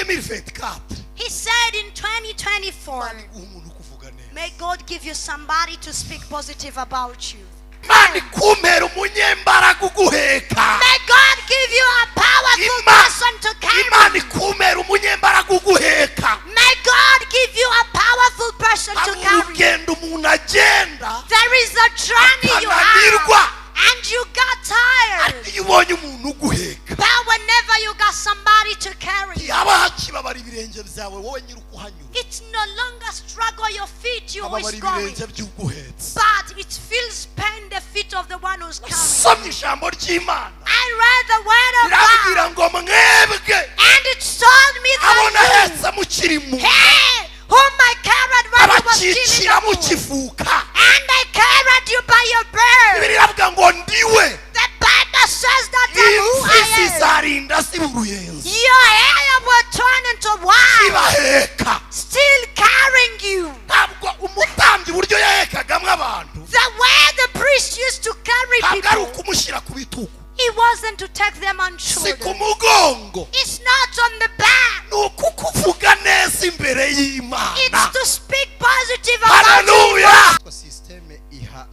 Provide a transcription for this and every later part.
2024, He said in 2024, Imana iguha umuntu ukuvuga neza. May God give you somebody to speak positive about you. Imana ikumpera umunyembaraga uguheka. May God give you a powerful person to carry. Imana ikumpera umunyembaraga uguheka. May God give you a powerful person to Hari carry. Urugendo umuntu agenda There is a journey you have, akananirwa, and you got tired. Ariko iyo ubonye umuntu uguheka, But whenever you got somebody to carry, ntihaba hakibabara ibirenge byawe wowe nyiri ukuhanyura, it's no longer struggle your feet you hababara is going, ibirenge by'uguhetse. But it feels pain the feet of the one who's carrying. Nasomye ijambo ry'Imana, I read the word of rirambwira God, ngo mwebwe and it told me abo that nahetse mukiri mu you, hey, whom I carried when you was still in abakikira the womb, mukivuka, and I carried you by your birth. Bibiliya iravuga ngo ndiwe The Bible says that I'm who imvi I am. zizarinda ziba uruyenzi Your hair will turn into white, zibaheka. Still carrying you. Ntabwo umutambyi uburyo yahekagamo abantu, The way the priest used to carry ntabwo ari people, ukumushyira ku bitugu, it wasn't to take them on si ku shoulders. Mugongo, It's not on the back. Ni ukukuvuga neza imbere y'Imana. It's to speak positive about you. Haleluya. Système iha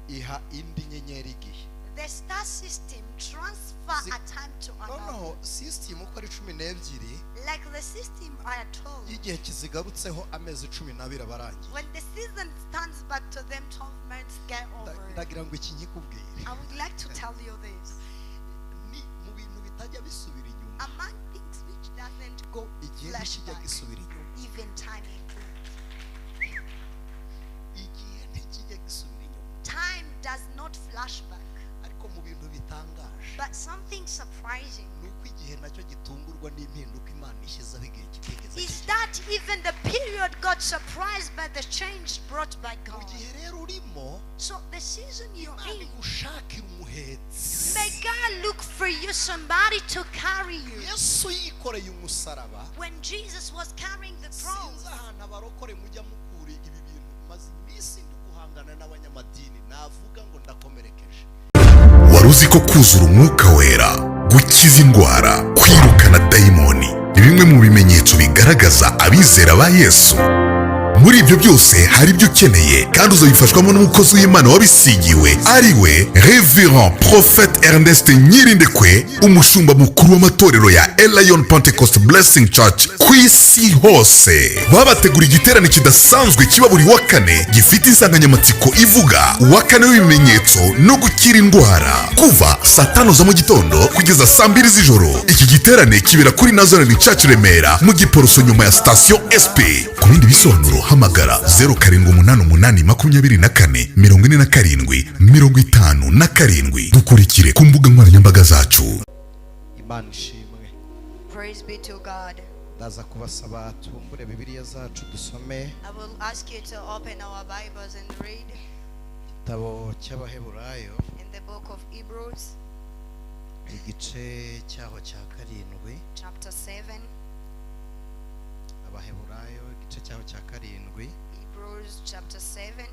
iha indi nyenyeri igihe. The star system transfer a time to another. Noneho sisitemu uko ari 12, Like the system I told. Iyo igihe kizigarutseho amezi 12 aba arangiye. When the season turns back to them, 12 months get over. Ndagira ngo iki nkikubwire. I would like to tell you this. Ni mu bintu bitajya bisubira inyuma, Among things which doesn't go igihe ntikijya flashback, gisubira inyuma. Even time includes. Igihe ntikijya gisubira inyuma. Time does not flashback. Ariko mu bintu bitangaje, But something surprising ni uko igihe nacyo gitungurwa n'impinduka Imana ishyizeho igihe kitigeze is kigera. That even the period got surprised by the change brought by Mu God. Gihe rero urimo, So the season you're Imana in, igushakira umuhetsi. May God look for you somebody to carry you. Yesu yikoreye umusaraba, When Jesus was carrying the cross, sinzi ahantu abarokore mujya mukura ibi bintu, maze iminsi ndi guhangana n'abanyamadini navuga ngo ndakomerekeje. Wari uzi ko kuzura umwuka wera, gukiza indwara, kwirukana dayimoni ni bimwe mu bimenyetso bigaragaza abizera ba Yesu? Muri ibyo byose hari ibyo ukeneye kandi uzabifashwamo n'umukozi w'Imana wabisigiwe, ari we Reverend Prophet Ernest Nyirindekwe, umushumba mukuru w'amatorero ya Elion Pentecost Blessing Church ku isi hose. Babategura igiterane kidasanzwe kiba buri wa kane, gifite insanganyamatsiko ivuga uwa kane w'ibimenyetso no gukira indwara, kuva saa 5 za mu gitondo kugeza saa 2 z'ijoro. Iki giterane kibera kuri Nazarene Church, Remera mu Giporoso, nyuma ya sitasiyo SP. Ku bindi bisobanuro hamagara 0788 24 47 57. Dukurikire ku mbuga nkoranyambaga zacu. Imana ishimwe. Praise be to God. Ndaza kubasaba tubumbure Bibiliya zacu dusome I will ask you to open our Bibles and read igitabo cy'Abaheburayo, in the book of Hebrews, igice cyaho cya 7. Chapter 7. Abaheburayo igice cyaho cya 7. Hebrews chapter 7.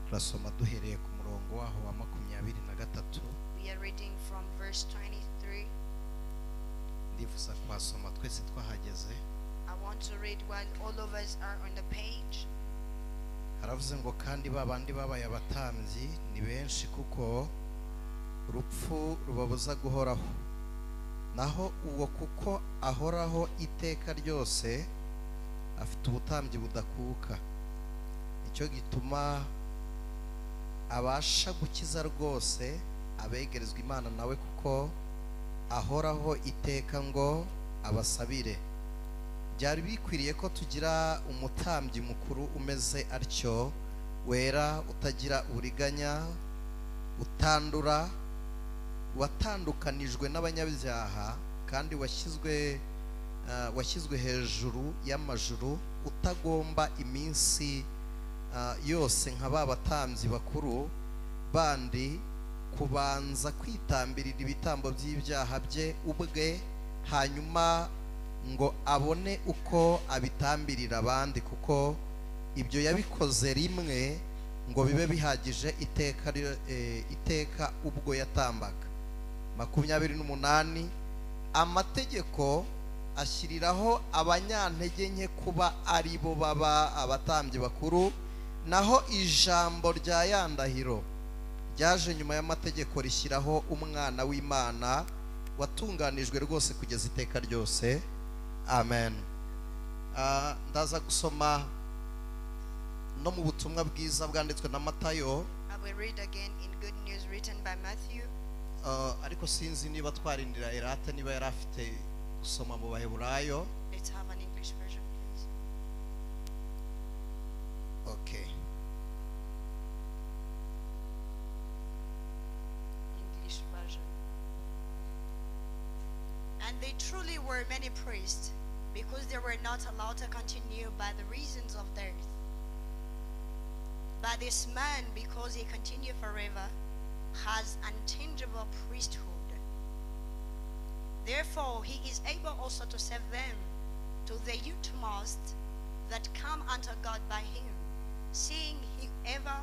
Turasoma duhereye ku murongo waho wa 23. We are reading from verse 23. Ndifuza kuhasoma twese twahageze. I want to read while all of us are on the page. Haravuze ngo kandi ba bandi babaye abatambyi ni benshi kuko urupfu rubabuza guhoraho, naho uwo kuko ahoraho iteka ryose afite ubutambyi budakuka, nicyo gituma abasha gukiza rwose abegerezwa Imana nawe kuko ahoraho iteka ngo abasabire. Byari bikwiriye ko tugira umutambyi mukuru umeze atyo, wera, utagira uburiganya, utandura, watandukanijwe n'abanyabyaha kandi washyizwe hejuru y'amajuru, utagomba iminsi yose nka ba batambyi bakuru bandi kubanza kwitambirira ibitambo by'ibyaha bye ubwe, hanyuma ngo abone uko abitambirira abandi, kuko ibyo yabikoze rimwe ngo bibe bihagije iteka iteka ubwo yatambaga. 28. Amategeko ashyiriraho abanyantege nke kuba ari bo baba abatambyi bakuru, naho ijambo rya ya ndahiro ryaje nyuma y'amategeko rishyiraho umwana w'Imana watunganijwe rwose kugeza iteka ryose. Amen. Ndaza gusoma no mu butumwa bwiza bwanditswe na Matayo. I will read again in Good News written by Matthew. Ariko sinzi niba twarindira Erate niba yari afite gusoma mu Baheburayo. Let's have an English version, please. Okay. English version. And they truly were many priests, because they were not allowed to continue by the reasons of death. But this man, because he continued forever, has unchangeable priesthood. Therefore, he is able also to save them to the utmost that come unto God by him, seeing he ever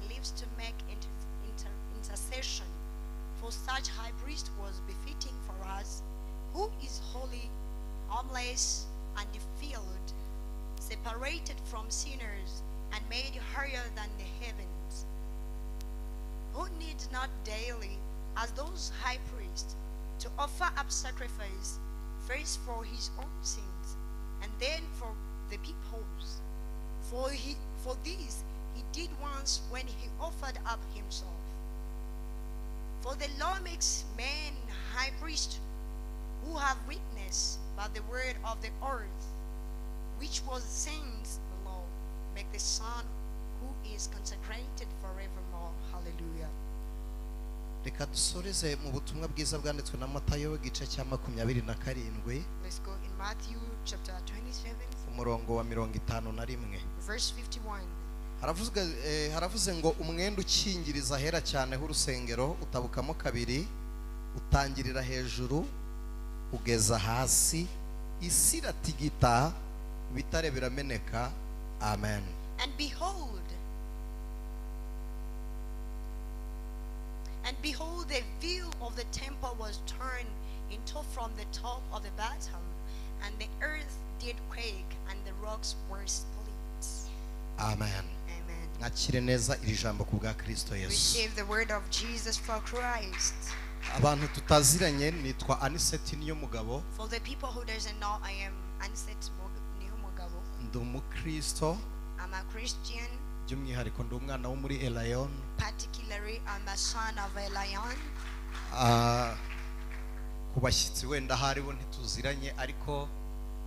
lives to make intercession. For such high priest was befitting for us, who is holy, harmless, undefiled, separated from sinners, and made higher than the heavens, who needs not daily, as those high priests, to offer up sacrifice, first for his own sins, and then for the people's. For this he did once when he offered up himself. For the law makes men high priests who have witness by the word of the earth, which was since the law, make the Son who is consecrated forevermore. Hallelujah. Reka dusoreze mu butumwa bwiza bwanditswe na Matayo igice cya 27. Let's go in Matthew chapter 27, umurongo wa 51. Verse 51. Haravuze ngo umwenda ukingiriza ahera cyane h'urusengero utabukamo kabiri, utangirira hejuru ugeza hasi, isi iratigita, ibitare birameneka. Amen. And behold, the veil of the temple was torn into from the top of the bottom, and the earth did quake, and the rocks were split. Amen. Amen. Mwakire neza iri jambo ku bwa Kristo Yesu. Receive the word of Jesus for Christ. Abantu tutaziranye, nitwa Aniseti Niyomugabo. For the people who doesn't know, I am Aniseti Niyomugabo. Ndi umukristo. I'm a Christian. By'umwihariko ndi umwana wo muri Elion. Particularly, I'm a son of Elion. Ku bashyitsi wenda haribo ntituziranye, ariko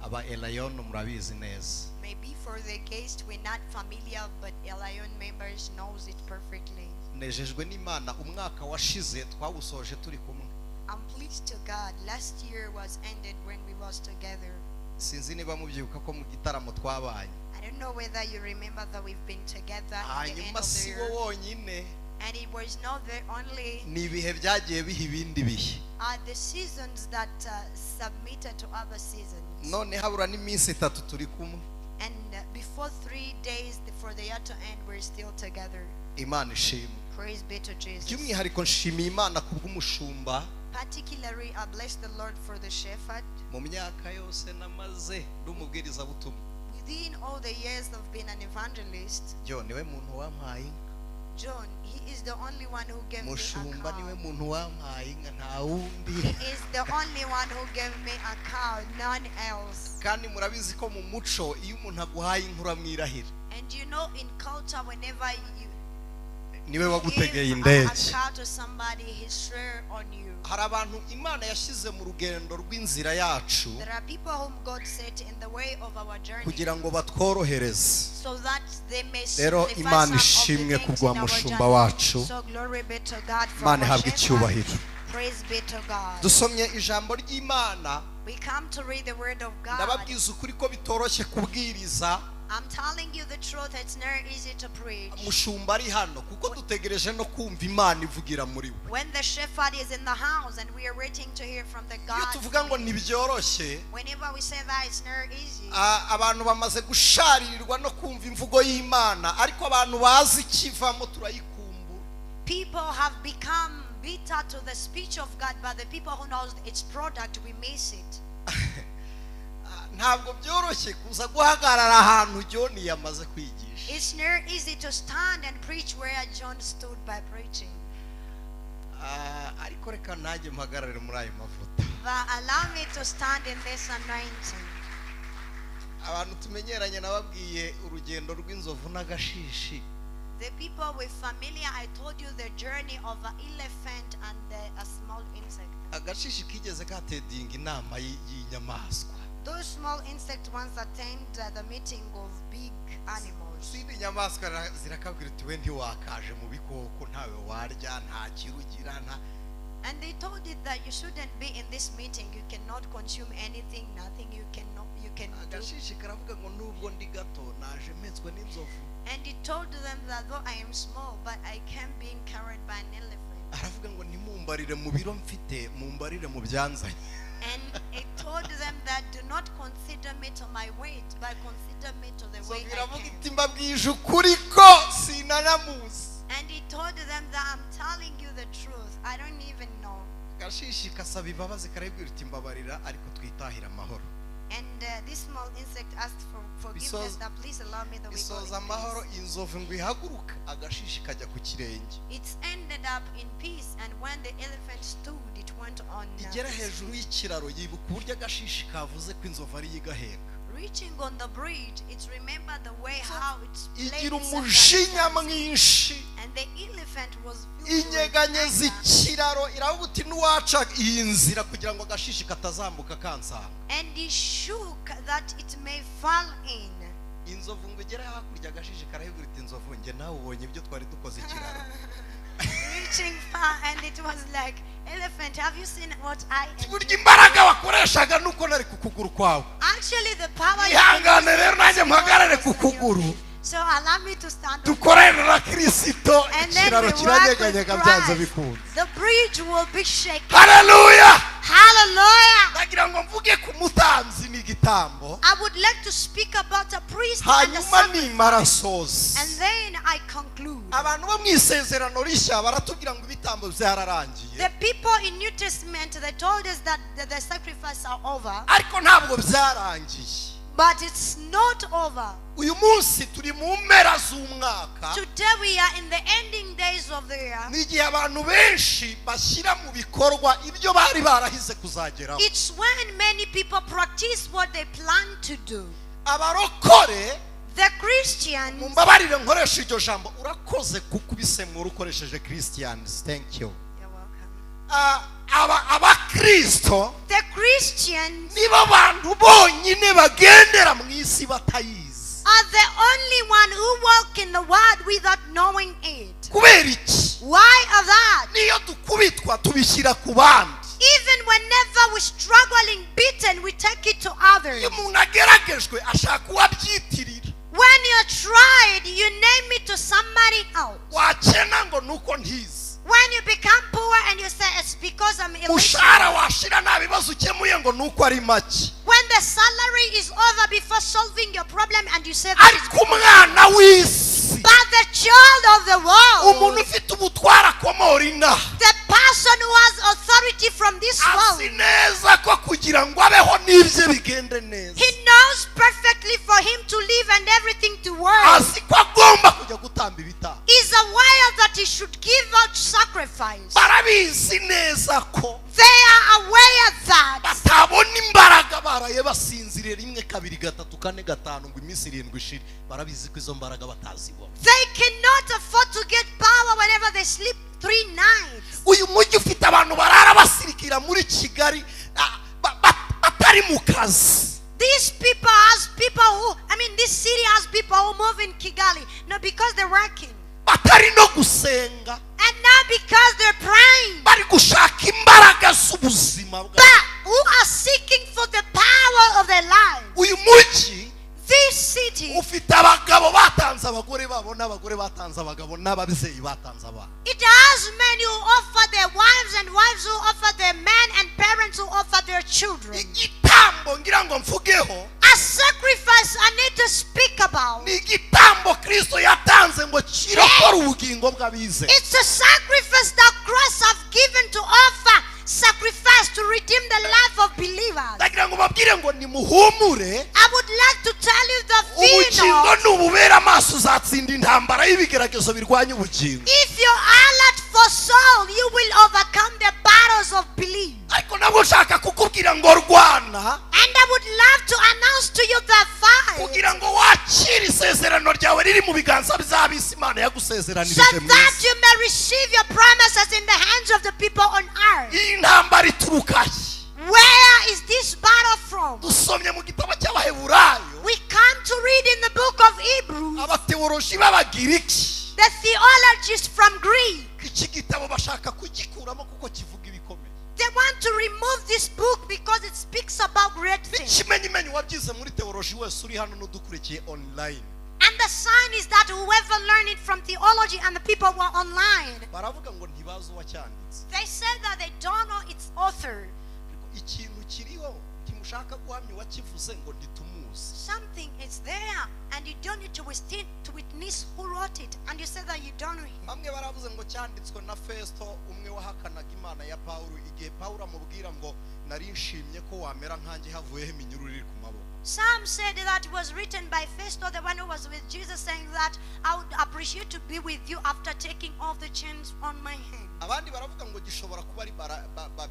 aba Elion murabizi neza. Maybe for the guests we're not familiar, but Elion members knows it perfectly. Nejejwe n'Imana, umwaka washize twawusoje turi kumwe. I'm pleased to God. Last year was ended when we was together. Sinzi niba mubyibuka ko mu gitaramo twabanye. I don't know whether you remember that we've been together at the end Hanyuma of the si year. bo wonyine. And it was not the only. Ni ibihe byagiye biha ibindi bihe. Are the seasons that submitted to other seasons. None habura n'iminsi itatu turi kumwe. And before 3 days for the year to end, we're still together. Imana ishimwe. Praise be to Jesus. By'umwihariko nshimiye Imana kubw'umushumba. Particularly, I bless the Lord for the shepherd. Mu myaka yose namaze ndi umubwirizabutumwa. Within all the years of being an evangelist, John niwe muntu wampaye inka. John, he is the only one who gave me a Mushumba niwe cow. muntu wampaye inka, nta wundi. He is the only one who gave me a cow, none else. Kandi murabizi ko mu muco iyo umuntu aguhaye inka uramwirahira. And you know, in culture, whenever you Niwe wagutegeye give a indege. cow to somebody, he swear on you. Hari abantu Imana yashyize mu rugendo rw'inzira yacu There are people whom God set in the way of our journey, kugira ngo batworohereze. so that they may Rero simplify Imana some of the ishimwe things kubwa in our mushumba journey. wacu. So glory be to God for Imana our ihabwe shepherd. icyubahiro. Praise be to God. Dusomye ijambo ry'Imana. We come to read the word of God. Ndababwiza ukuri ko bitoroshye kubwiriza. I'm telling you the truth, it's not easy to preach. Mushumba ari hano kuko dutegereje no kumva Imana ivugira muri we. When the shepherd is in the house and we are waiting to hear from the Iyo God. tuvuga ngo ntibyoroshye, Whenever we say that, it's not easy. Abantu bamaze gusharirirwa no kumva imvugo y'Imana, ariko abantu bazi ikivamo turayikumbura. People have become bitter to the speech of God, but the people who knows its product, we miss it. Ntabwo byoroshye kuza guhagarara ahantu John yamaze kwigisha. It's not easy to stand and preach where John stood by preaching. Ah, ariko reka nanjye mpagarare muri ayo mavuta. But allow me to stand in this anointing. Abantu tumenyeranye nababwiye urugendo rw'inzovu n'agashishi. The people with familiar, I told you the journey of an elephant and a small insect. Agashishi kigeze katedinga inama y'inyamaswa. Those small insect once attend the meeting of big animals. Izindi nyamaswa zirakabwira uti we ntiwakaje mu bikoko, ntawe warya, nta kirugira, nta. And they told it that you shouldn't be in this meeting. You cannot consume anything, nothing you cannot, you can do. Agashishi karavuga ngo nubwo ndi gato naje mpetswe n'inzovu. And he told them that though I am small, but I can be carried by an elephant. Aravuga ngo ntimumbarire mu biro mfite, mumbarire mu byanzanye. And he told them that do not consider me to my weight, but consider me to the way Inzovu I iravuga came. iti mbabwije ukuri ko sinanamuzi. And he told them that I'm telling you the truth. I don't even know. Agashishi kasaba imbabazi karabwira uti mbabarira ariko twitahire amahoro. And this small insect asked for forgiveness Bisoza- that please allow me the way go bisoza in amahoro peace. inzovu ngo ihaguruka agashishi kajya ku kirenge. It's ended up in peace, and when the elephant stood, it went on. Igera Its hejuru feet. y'ikiraro yibuka uburyo agashishi kavuze ko inzovu ariyo igaheka. Reaching on the bridge, it's remembered the way how it's played Igira itself umujinya like that. mwinshi. And the elephant was filled with Inyeganyeza anger, ikiraro iravuga uti n'uwaca iyi nzira kugira ngo agashishi katazamuka kansanga. And he shook that it may fall in. Inzovu ngo igere hakurya agashishi karahibwira iti inzovu njye nawe ubonye ibyo twari dukoze ikiraro. Reaching far, and it was like, elephant, have you seen what I am Burya doing?" imbaraga wakoreshaga nuko nari ku kuguru kwawe. Actually, the power you Ihangane use rero nanjye is mpagarare not ku on your kuguru. feet. So allow me to stand on Dukorane na Kirisito And then ikiraro we work with kiranyeganyega byanze Christ. bikunze. The bridge will be shaken. Haleluya. Hallelujah. Ndagira ngo mvuge ku mutambyi n'igitambo, I would like to speak about a priest and a hanyuma sacrifice. nimara soza. And then I conclude. Abantu bo mu isezerano rishya baratubwira ngo ibitambo byararangiye. The people in New Testament, they told us that the sacrifice are over, Ariko ntabwo byarangiye. but it's not over. Uyu munsi turi mu mpera z'umwaka. Today we are in the ending days of the year. Ni igihe abantu benshi bashyira mu bikorwa ibyo bari barahize kuzageraho. It's when many people practice what they plan to do. Abarokore The Christians, mumbabarire nkoresha iryo jambo urakoze kukubisemura ukoresheje Christians, thank you. You're welcome. Ah, aba abakristo The Christians nibo bantu bonyine bagendera mu isi batayizi. are the only one who walk in the world without knowing it. Kubera iki? Why are that? Niyo dukubitwa tubishyira ku bandi. Even whenever we're struggling, beaten, we take it to others. Iyo umuntu ageragejwe ashaka uwabyitirira. When you're tried, you name it to somebody else. Wakena ngo nuko ntizi. When you become poor and you say it's because I'm illiterate. Umushahara washira nta bibazo ukemuye ngo nuko ari make. When the salary is over before solving your problem and you say that it's Ariko umwana w'isi, But the child of the umuntu world, ufite ubutware akomora inaha, the person who has authority from this world, azi neza ko kugira ngo abeho n'ibye bigende neza, he knows perfectly for him to live and everything to work. azi ko agomba kujya gutamba ibitambo. Is aware that he should give out sacrifice. Barabizi neza ko They are aware that batabona imbaraga baraye basinziriye rimwe kabiri gatatu kane gatanu ngo iminsi irindwi ishire, barabizi ko izo mbaraga batazibona. they cannot afford to get power whenever they sleep 3 nights. Uyu mujyi ufite abantu barara basirikira muri Kigali batari mu kazi. These people has people who, I mean, this city has people who move in Kigali, not because they're working, batari no gusenga, and not because they're praying, bari gushaka imbaraga z'ubuzima bwabo. but who are seeking for the power of their life. Uyu mujyi This city, ufite abagabo batanze abagore babo n'abagore batanze abagabo n'ababyeyi batanze abana. it has men who offer their wives and wives who offer their men and parents who offer their children. Igitambo ngira ngo mvugeho, A A sacrifice I need to speak about. Ni igitambo Kristo yatanze ngo kirokore ubugingo bw'abizera. It's a sacrifice that Christ have given to offer sacrifice to redeem the life of believers. Ndagira ngo babwire ngo nimuhumure. I would like to tell you the fear Ubugingo not. nububera amaso uzatsinda intambara y'ibigeragezo birwanya ubugingo. If you're alert for soul, you will overcome the battles of belief. Ariko nabwo nshaka kukubwira ngo rwana And I would love to announce to you the fight kugira ngo wakire isezerano ryawe riri mu biganza by'ab'isi Imana so yagusezeranirije mu that isi. you may receive your promises in the hands of the people on earth. Iyi ntambara ituruka he? Where is this battle from? Dusomye mu gitabo cy'Abaheburayo. We come to read in the book of Hebrews, Abatewoloji b'Abagiriki the theologists from Greece. Iki gitabo bashaka kugikuramo kuko kivuga ibikomeye. They want to remove this book because it speaks about great things. N'ikimenyimenyi wabyize muri teoloji wese uri hano n'udukurikiye online, And the sign is that whoever learned it from theology and the people were online, baravuga ngo ntibazi uwacyanditse. they said that they don't know its author. Ariko ikintu kiriho ntimushaka guhamya uwakivuze ngo ntitumuzi. Something is there, and you don't need to witness who wrote it, and you say that you don't know him. Bamwe baravuze ngo cyanditswe na Festo umwe wahakanaga Imana ya Pawulo igihe Pawulo amubwira ngo nari nshimye ko wamera nkanjye havuyeho iminyururu iri ku maboko. Some said that it was written by Festo, the one who was with Jesus, saying that I would appreciate to be with you after taking off the chains on my hand. Abandi baravuga ngo gishobora kuba ari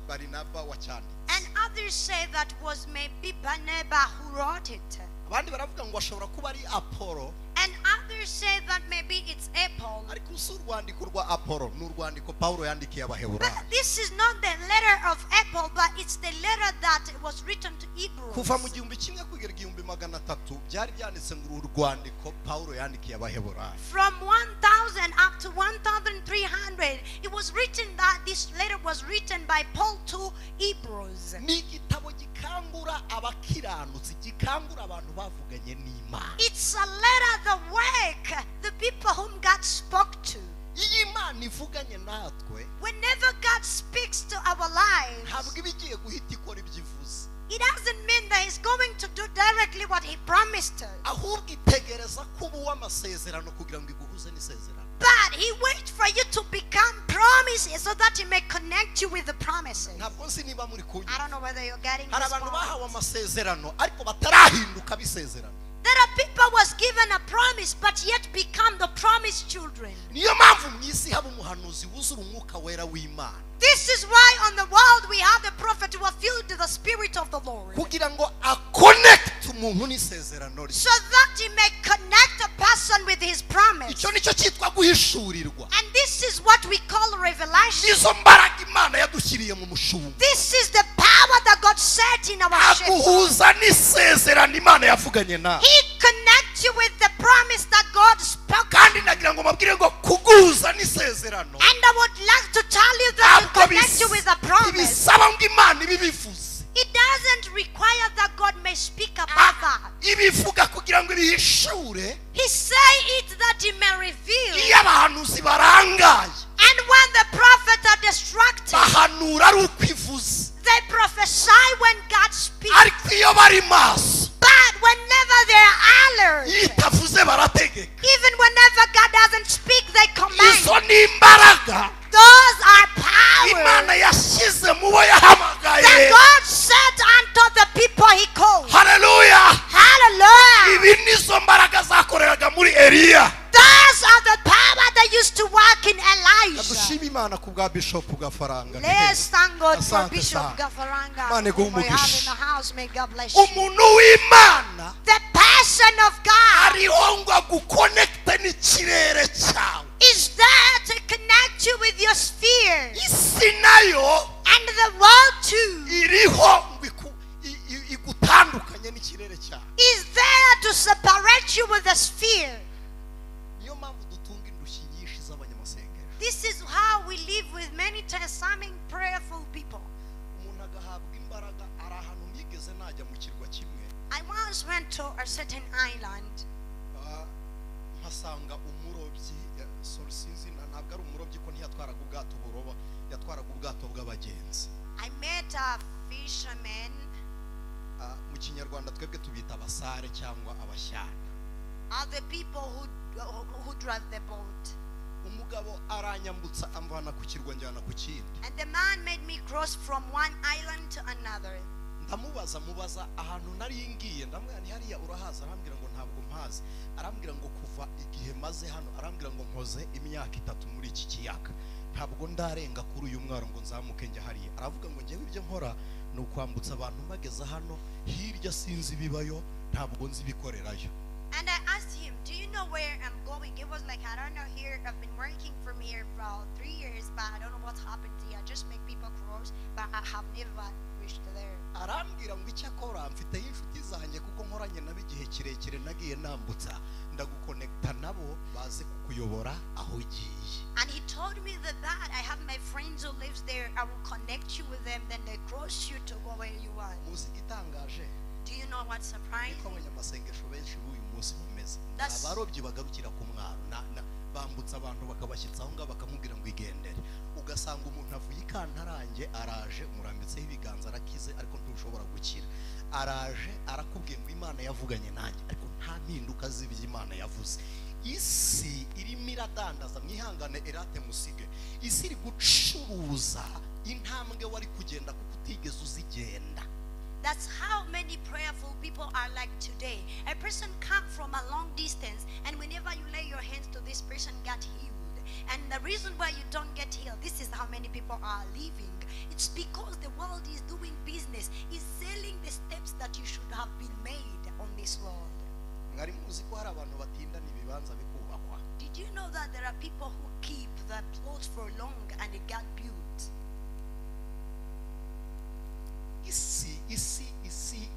Barinaba wacyanditse. And others say that was maybe Barnabas who wrote it. Abandi baravuga ngo ashobora kuba ari Apollo. And others say that maybe it's Apollo. Ariko si urwandiko rwa Apollo ni urwandiko Pawulo yandikiye Abaheburayo. But this is not the letter of Apollo, but it's the letter that was written to Hebrews. Kuva mu 1000 kugera 1300 byari byanditse ngo uru rwandiko Pawulo yandikiye Abaheburayo. From 1000 up to 1300, it was written that this letter was written by Paul to Hebrews. Ni igitabo gikangura abakiranutsi gikangura abantu bavuganye n'Imana. It's a letter that wake the people whom God spoke to. Iyo Imana ivuganye natwe, Whenever God speaks to our lives, ntabwo iba igiye guhita ikora ibyo ivuze. it doesn't mean that He's going to do directly what He promised us. Ahubwo itegereza ko uba uw'amasezerano kugira ngo iguhuze n'isezerano. But He waits for you to become promises so that He may connect you with the promises. Ntabwo nzi niba muri I kunyumva. don't know whether you're getting Hari this abantu bahawe point. amasezerano ariko batarahinduka bisezerano. There are people was given a promise but yet become the promised children. Niyo mpamvu mu isi haba umuhanuzi wuzura umwuka wera w'Imana. This is why on the world we have the prophet who are filled with the Spirit of the Lord. Kugira ngo akonekite umuntu n'isezerano rye. So that he may connect a person with his promise. Icyo nicyo cyitwa guhishurirwa. And this is what we call revelation. Nizo mbaraga Imana yadushyiriye mu mushumba. This is the power that God set in our shepherd. Aguhuza n'isezerano Imana yavuganye nawe. He connects you with the promise that God spoke. Kandi nagira ngo mbabwire ngo kuguhuza n'isezerano And I would like to tell you that to ntabwo connect you with the promise, ntibisaba ngo Imana ibibivuze. it doesn't require that God may speak about that. Ibivuga kugira ngo ibihishure. He say it that he may reveal. Iyo abahanuzi barangaye, And when the prophets are distracted, bahanura ari uko ivuze. they prophesy when God speaks. Ariko iyo bari maso, But whenever they are alert, iyo itavuze barategeka. even whenever God doesn't speak, they command. Izo ni imbaraga Those are power Imana yashyize mu bo yahamagaye. that God set unto the people he called. Haleluya. Hallelujah. Ibi nizo mbaraga zakoreraga muri Eliya. Those are the power that used to work in Elijah. Dushima Imana ku bwa Bishop Gafaranga. Let's thank God for Asante Bishop sana. Gafaranga, Imana iguhe whom we have umugisha. in the house. May God bless you. Umuntu w'Imana The passion of God ariho ngo agukonekite n'ikirere cyawe. is there to connect you with your sphere Isi nayo and the world too iriho ngo igutandukanye n'ikirere cyawe. is there to separate you with the sphere. Niyo mpamvu dutunga indushyi nyinshi z'abanyamasengesho. This is how we live with many tiresome prayerful people. Umuntu agahabwa imbaraga ari ahantu nigeze najya mu kirwa kimwe. I once went to a certain island. Mpasanga umurobyi, sorry, sinzi ntabwo ari umurobyi ko ntiyatwaraga ubwato buroba, yatwaraga ubwato bw'abagenzi. I met a fisherman. Mu Kinyarwanda twebwe tubita abasare cyangwa abashyana. Are the people who drive the boat. Umugabo aranyambutsa, amvana ku kirwa njyana ku kindi. And the man made me cross from one island to another. Ndamubaza, mubaza ahantu nari ngiye. Ndamubwira ni hariya urahazi? Arambwira ngo ntabwo mpazi. Arambwira ngo kuva igihe maze hano, arambwira ngo nkoze imyaka 3 muri iki kiyaga, ntabwo ndarenga kuri uyu mwaro ngo nzamuke njya hariya. Aravuga ngo njyewe ibyo nkora ni ukwambutsa abantu mbageza hano hirya, sinzi ibibayo, ntabwo nzi ibikorerayo. And I asked him, "Do you know where I'm going?" He was like, "I don't know here. I've been working from here for 3 years, but I don't know what's happened here. I just make people cross, but I have never reached there." Arambwira ngo icyo akora, mfiteyo inshuti zanjye kuko nkoranye nabo igihe kirekire, nagiye nambutsa, ndagukonekita nabo baze kukuyobora aho ugiye. And he told me that I have my friends who lives there. I will connect you with them. Then they cross you to go where you want. Muzi igitangaje? Do you know what's surprising? Niko abanyamasengesho benshi b'uyu munsi bameze. Ni abarobyi bagarukira ku mwaro, bambutsa abantu bakabashyitsa aho ngaho, bakamubwira ngo igendere. Ugasanga umuntu avuye i Kantarange araje, umurambitseho ibiganza arakize, ariko ntushobora gukira. Araje arakubwiye ngo Imana yavuganye nanjye, ariko nta mpinduka z'ibyo Imana yavuze. Isi irimo iradandaza, mwihangane erate musige, isi iri gucuruza intambwe wari kugenda kuko utigeze uzigenda. That's how many prayerful people are like today. A person come from a long distance, and whenever you lay your hands to this person, get healed. And the reason why you don't get healed, this is how many people are living. It's because the world is doing business, is selling the steps that you should have been made on this world. Mwari muzi ko hari abantu batindana ibibanza bikubakwa? Did you know that there are people who keep the plots for long and it got built? Isi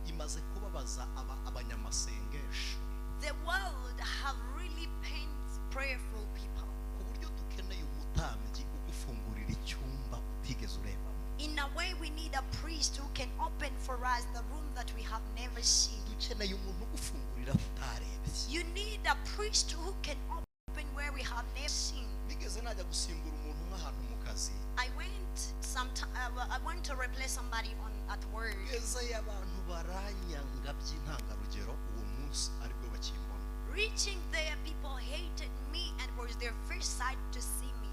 imaze kubabaza abanyamasengesho The world have really pained prayerful people. ku buryo dukeneye umutambyi ugufungurira icyumba utigeze urebamo. In a way, we need a priest who can open for us the room that we have never seen. Dukeneye umuntu ugufungurira utarebye. You need a priest who can open where we have never seen. Nigeze najya gusimbura umuntu umwe ahantu mu kazi. I went some I went to replace somebody on at work. Ngezeyo abantu baranyanga by'intangarugero, uwo munsi aribwo bakimbona. Reaching there, people hated me and was their first sight to see me.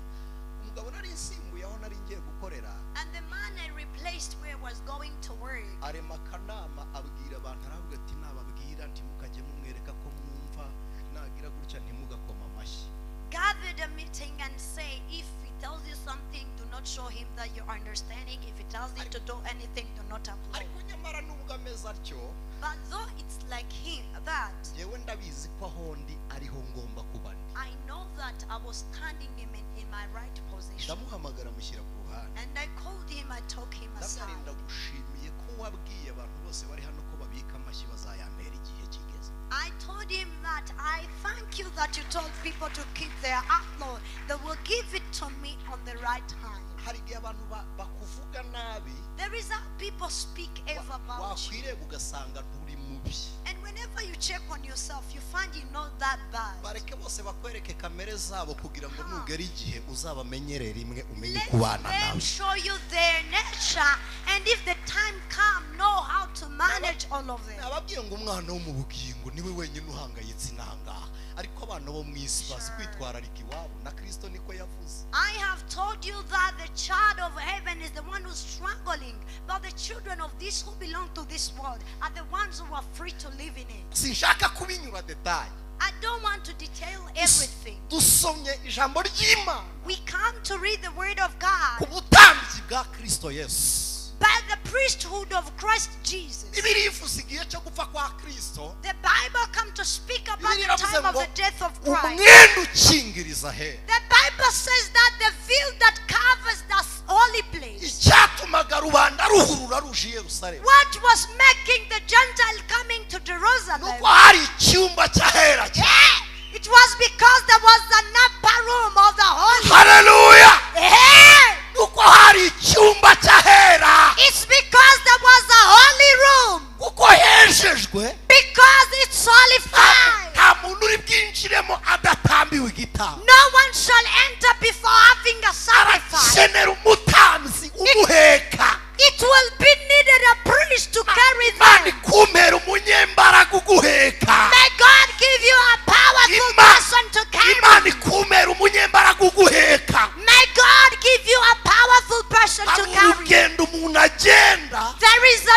Umugabo nari nsimbuye aho nari ngiye gukorera And the man I replaced where was going to work, arema akanama, abwira abantu, aravuga ati nababwira ntimukajye mumwereka ko mwumva, nagira gutya ntimugakoma amashyi. Gathered a meeting and say, if he tells you something, do not show him that you're understanding. If he tells you to do anything, do not applaud. Ariko nyamara nubwo ameze atyo, But though it's like him that ngewe ndabizi ko aho ndi ariho ngomba kuba ndi. I know that I was standing him in my right position. Ndamuhamagara, mushyira ku ruhande. And I called him, I took him aside. Ndamwari ndagushimiye ko wabwiye abantu bose bari hano ko babika amashyi, bazayampera igihe kigeze. I told him that I thank you that you told people to keep their applaud. They will give it to me on the right time. Hari igihe abantu bakuvuga nabi, There is how people speak ever about you. wakwireba ugasanga nturi mubi. And whenever you check on yourself, you find you're not that bad. Bareke bose bakwereke kamere zabo kugira ngo Ha. nugera igihe uzabamenyere rimwe, umenye Let kubana them nawe. show you their nature, and if the time come, know how to manage all of them. Nababwiye ngo umwana wo mu bugingo niwe wenyine uhangayitse inangaha, ariko abana bo mu isi bazi kwitwararika iwabo, na Kirisito niko yavuze. I have told you that the child of heaven is the one who's struggling, but the children of this who belong to this world are the ones who are free to live in it. Sinshaka kubinyura détails. I don't want to detail everything. Dusomye ijambo ry'Imana We come to read the word of God ku butambyi bwa Kirisito Yesu. By the priesthood of Christ Jesus. Bibiliya ivuze igihe cyo gupfa kwa Kirisito. The Bible come to speak about Bibiliya the iravuze time of ngo the death of Christ. umwenda ukingiriza ahera, The Bible says that the veil that covers the holy place, icyatumaga rubanda ruhurura ruje i Yerusalemu, what was making the Gentile coming to Jerusalem, nuko hari icyumba cy'ahera cyane. Yeah, it was because there was an upper room of the holy. Haleluya! Yeah, nuko hari icyumba cy'ahera, it's because there was a holy room. Kuko hejejwe. Because it's solidified. Nta muntu uri bwinjiremo adatambiwe igitambo. No one shall enter before having a sacrifice. Arakenera umutambyi umuheka. It will be needed a priest to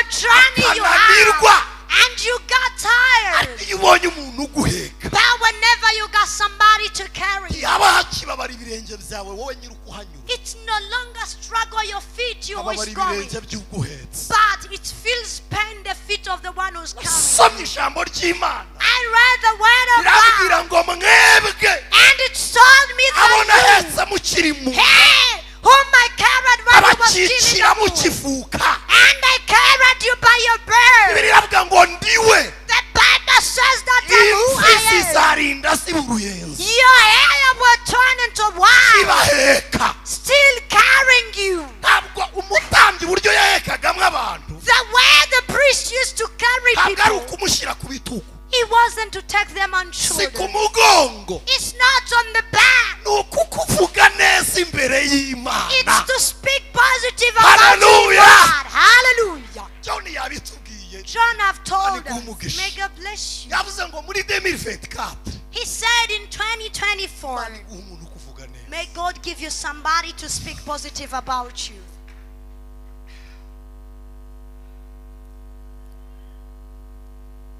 The journey you Akananirwa. have. And you got tired. Ariko iyo ubonye umuntu uguheka, But whenever you got somebody to carry you, ntihaba hakibabara ibirenge byawe wowe nyiri ukuhanyura, it's no longer struggle your feet you who is hababara going. ibirenge by'uguhetse. But it feels pain the feet of the one who's carrying. Nasomye ijambo ry'Imana, I read the word of rirambwira God. ngo mwebwe And it told me abo that nahetse mukiri mu you, hey, whom I carried when you was still in abakikira the womb. mukivuka. And I carried you by your birth. Bibiliya iravuga ngo ndiwe The Bible says that I'm who imvi I am. zizarinda ziba uruyenzi Your hair will turn into white, ibaheka. still carrying you. Ntabwo umutambyi uburyo yahekagamo abantu, The way the priest used to carry ntabwo ari people, ukumushyira ku bitugu, it wasn't to take them on si ku shoulders. mugongo, It's not on the back. ni ukukuvuga neza imbere y'Imana. It's to speak positive about Hallelujah. God. Hallelujah. John yabitubwiye. John have told Imana iguhe us. umugisha. May God bless you. Yavuze ngo muri 2024, He said in 2024, Imana iguha umuntu ukuvuga neza. may God give you somebody to speak positive about you.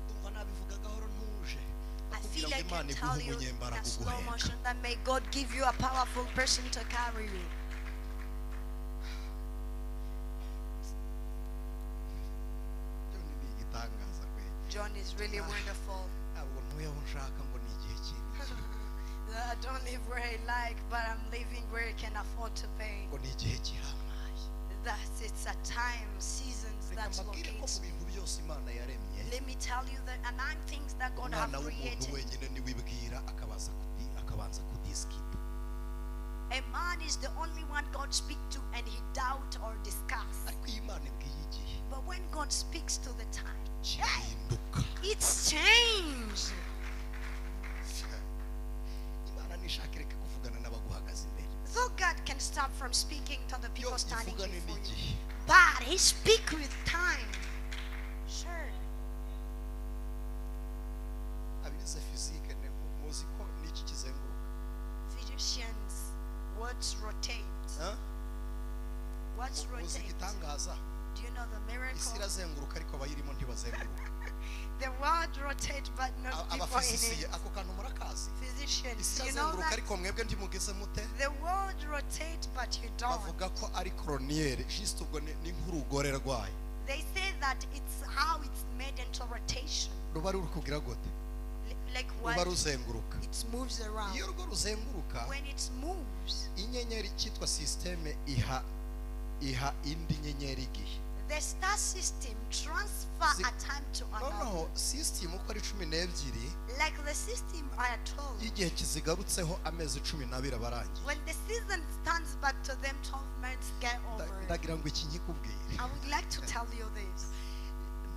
Ndumva nabivuga gahoro ntuje I kugira feel ngo I Imana can iguhe tell you in umunyembaraga a slow uguheka. motion that may God give you a powerful person to carry you. John ni igitangaza kwe. John is really wonderful. Ntabwo ntuye aho nshaka ngo ni igihe kinini, I don't live where I like, but I'm living where I can afford to pay. ngo ni igihe gihambaye. That it's a time, seasons Reka that mbabwire ko locates mu me. bintu byose Imana yaremye, Let me tell you that among things that God have umwana w'umuntu created, wenyine niwe ibwira akabanza akabanza kudisikita. a man is the only one God speaks to and he doubt or discuss. Ariko iyo Imana ibwiye igihe, But when God speaks to the time, gihinduka. it's changed. Imana nishaka ireke kuvugana n'abaguhagaze imbere, Though God can stop from speaking to the yo people standing ivugane before you, n'igihe. but he speak with time. Sure. Abize physique muzi ko n'iki kizenguruka? Physicians, words rotate. Huh? Words Muzi rotate. igitangaza? Do you know the Isi miracle? irazenguruka ariko abayirimo ntibazenguruka. The world rotate, but not people in Abafizisiye it. ako kantu murakazi? Physicians, Isi you know irazenguruka that? ariko mwebwe ntimugize mute? The world rotate, but you don't. Bavuga ko ari koroniyeri juste, ubwo ni nk'urugore rwayo. They say that it's how it's made into rotation. Ruba ruri kugira gute? Like Ruba what? ruzenguruka. It moves around. Iyo rwo ruzenguruka, When it moves, inyenyeri cyitwa sisiteme iha indi nyenyeri igihe. The star system transfer a time to another. Noneho sisitemu uko ari 12, Like the system I told. igihe kizigarutseho amezi 12 aba arangiye. When the season stands back to them, 12 months get over it. Ndagira ngo iki nkikubwire, I would like to tell you this.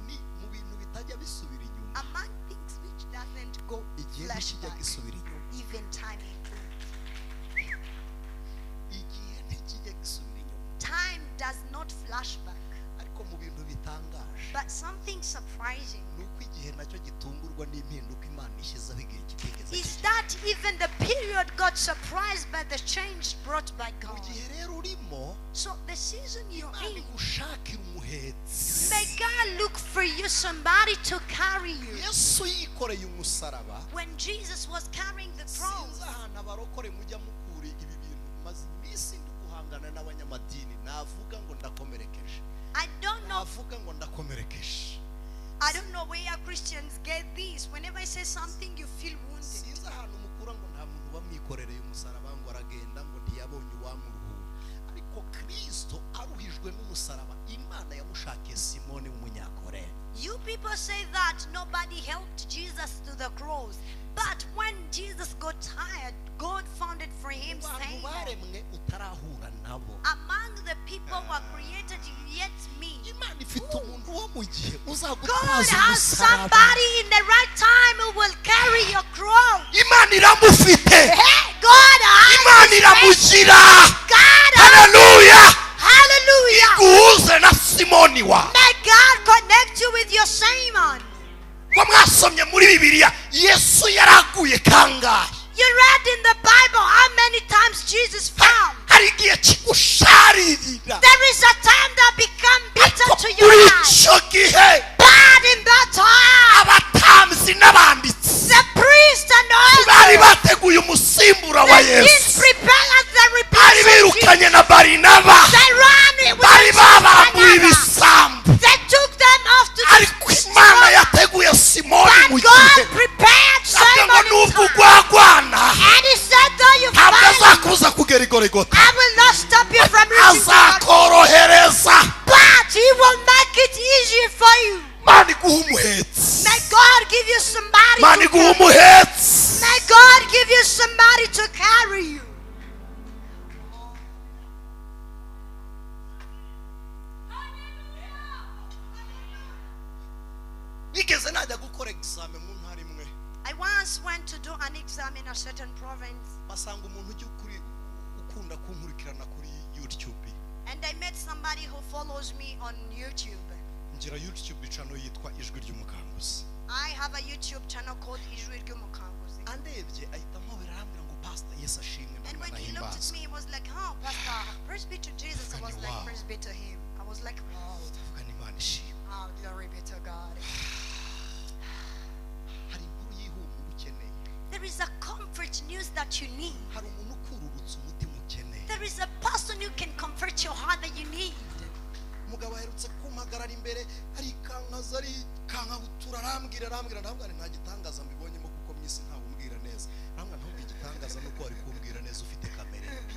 Ni mu bintu bitajya bisubira inyuma. Among things which doesn't go Igihe ntikijya flashback, gisubira inyuma. even time includes. Igihe ntikijya gisubira inyuma. Time does not flashback. Ariko mu bintu bitangaje But something surprising ni uko igihe nacyo gitungurwa n'impinduka Imana ishyizeho igihe kitigeze is kigera. that even the period got surprised by the change brought by Mu God. gihe rero urimo, So the season you're Imana in, igushakira umuhetsi. may God look for you somebody to carry you. Yesu yikoreye umusaraba. When Jesus was carrying the cross, Sinzi ahantu abarokore mujya mukura ibi bintu. Maze iminsi ndi guhangana n'abanyamadini, navuga ngo ndakomerekeje, I don't know navuga ngo ndakomerekeje. I don't know where Christians get this. Whenever I say something, you feel wounded. Sinzi ahantu mukura ngo nta muntu wamwikorereye umusaraba, ngo aragenda ngo ntiyabonye uwamuruhura. Ariko Kristo aruhijwe n'umusaraba, Imana yamushakiye Simoni w'umunyakorene. You people say that nobody helped Jesus to the cross. But when Jesus got tired, God found it for him, Mu bantu saying, baremwe utarahura nabo, among the people who are created, yet me. Imana ifite umuntu wo mu gihe God uzagutwaza has umusaraba. somebody in the right time who will carry your cross. Imana iramufite. Hey, God has Imana his iramugira. God has, Haleluya. hallelujah. Iguhuze na Simoni wawe. May God connect you with your Simon. Ko mwasomye muri Bibiliya Yesu yaraguye kangahe? You read in the Bible how many times Jesus fell. Hari igihe kigusharirira. There is a time that become bitter Ariko to your muri life. icyo gihe But in that time, abatambyi n'abanditsi the priest and bari others, bateguye umusimbura wa they didn't Yesu. prepare the Bari replacement. birukanye na Barinaba, They ran with bari babambuye Barnabas. ibisambo, They took them off to ariko Imana yateguye Simoni But mu God gihe prepared avuga ngo Simon in nubwo time. ugwagwana And he said, though you ntabwo fail, azakubuza kugera i Golgotha, I will not stop you from reaching God. azakorohereza. But he will make it easier for you. Imana iguha umuhetsi. May God give you somebody Imana to iguha carry. umuhetsi. May God give you somebody to carry you. Nigeze najya gukora examen mu ntara imwe, I once went to do an exam in a certain province, basanga umuntu ujya ukuri ukunda kunkurikirana kuri YouTube. and I met somebody who follows me on YouTube. Ngira YouTube channel yitwa Ijwi ry'Umukanguzi. I have a YouTube channel called Ijwi Ry'Umukanguzi. Andebye ahita ampobera arambwira ngo pastor Yesu ashimwe, And when ndamwana he looked at himbazwe. me, he was like, oh, Pastor, praise be to Jesus. I was like, Wow. praise be to him. I was like, wow, Ndavuga nti Imana ishimwe. oh, glory be to God. Hari inkuru y'ihumure ukeneye. There is a comfort news that you need. Hari umuntu ukururutsa umutima ukeneye. There is a person who can comfort your heart that you need. Umugabo aherutse kumpagarara imbere arikankaza arikankabutura arambwira arambwira, ndamubwira nti nta gitangaza mbibonyemo kuko mu isi ntawe umbwira neza. Arambwira ntabwo igitangaza nuko wari kumbwira neza ufite kamere mbi.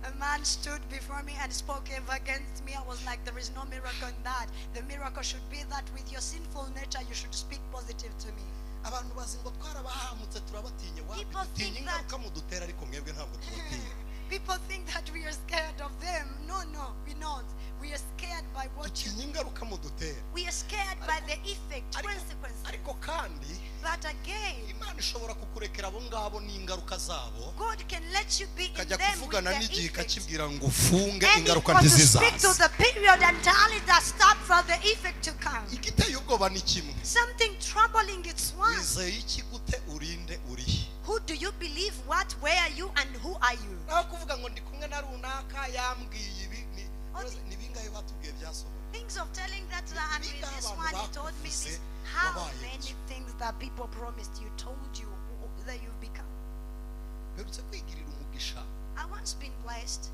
A man stood before me and spoke evil against me. I was like, there is no miracle in that. The miracle should be that with your sinful nature, you should speak positive to me. Abantu bazi ngo twarabahamutse turabatinya, wapi People dutinya think ingaruka mudutera ariko mwebwe ntabwo tubatinya. People think that we are scared of them. No, no, we're not. We are scared by what you Dutinya ingaruka mudutera. We are scared by the effect, Ariko- consequences. Ariko kandi But again, Imana ishobora kukurekera abo ngabo n'ingaruka zabo, God can let you be in ukajya them with kuvugana the n'igihe effect. ikakibwira ngo ufunge And it ingaruka was to speak to ntizizaze. the period and tell it that stop for the effect to come. Igiteye ubwoba ni kimwe. Something troubling it's one. Wizeye iki gute urinde urihe? Who do you believe? What? Where are you? And who are you? Naho kuvuga ngo ndi kumwe na runaka yambwiye ibi ni Oh, ni bingahe batubwiye byasohoye? Things of telling that I'm with Bingahe this abantu one, he told me bakuvuze this. How wabaye many iki? things that people promised you, told you that you've become? Mperutse kwigirira umugisha, I once been blessed.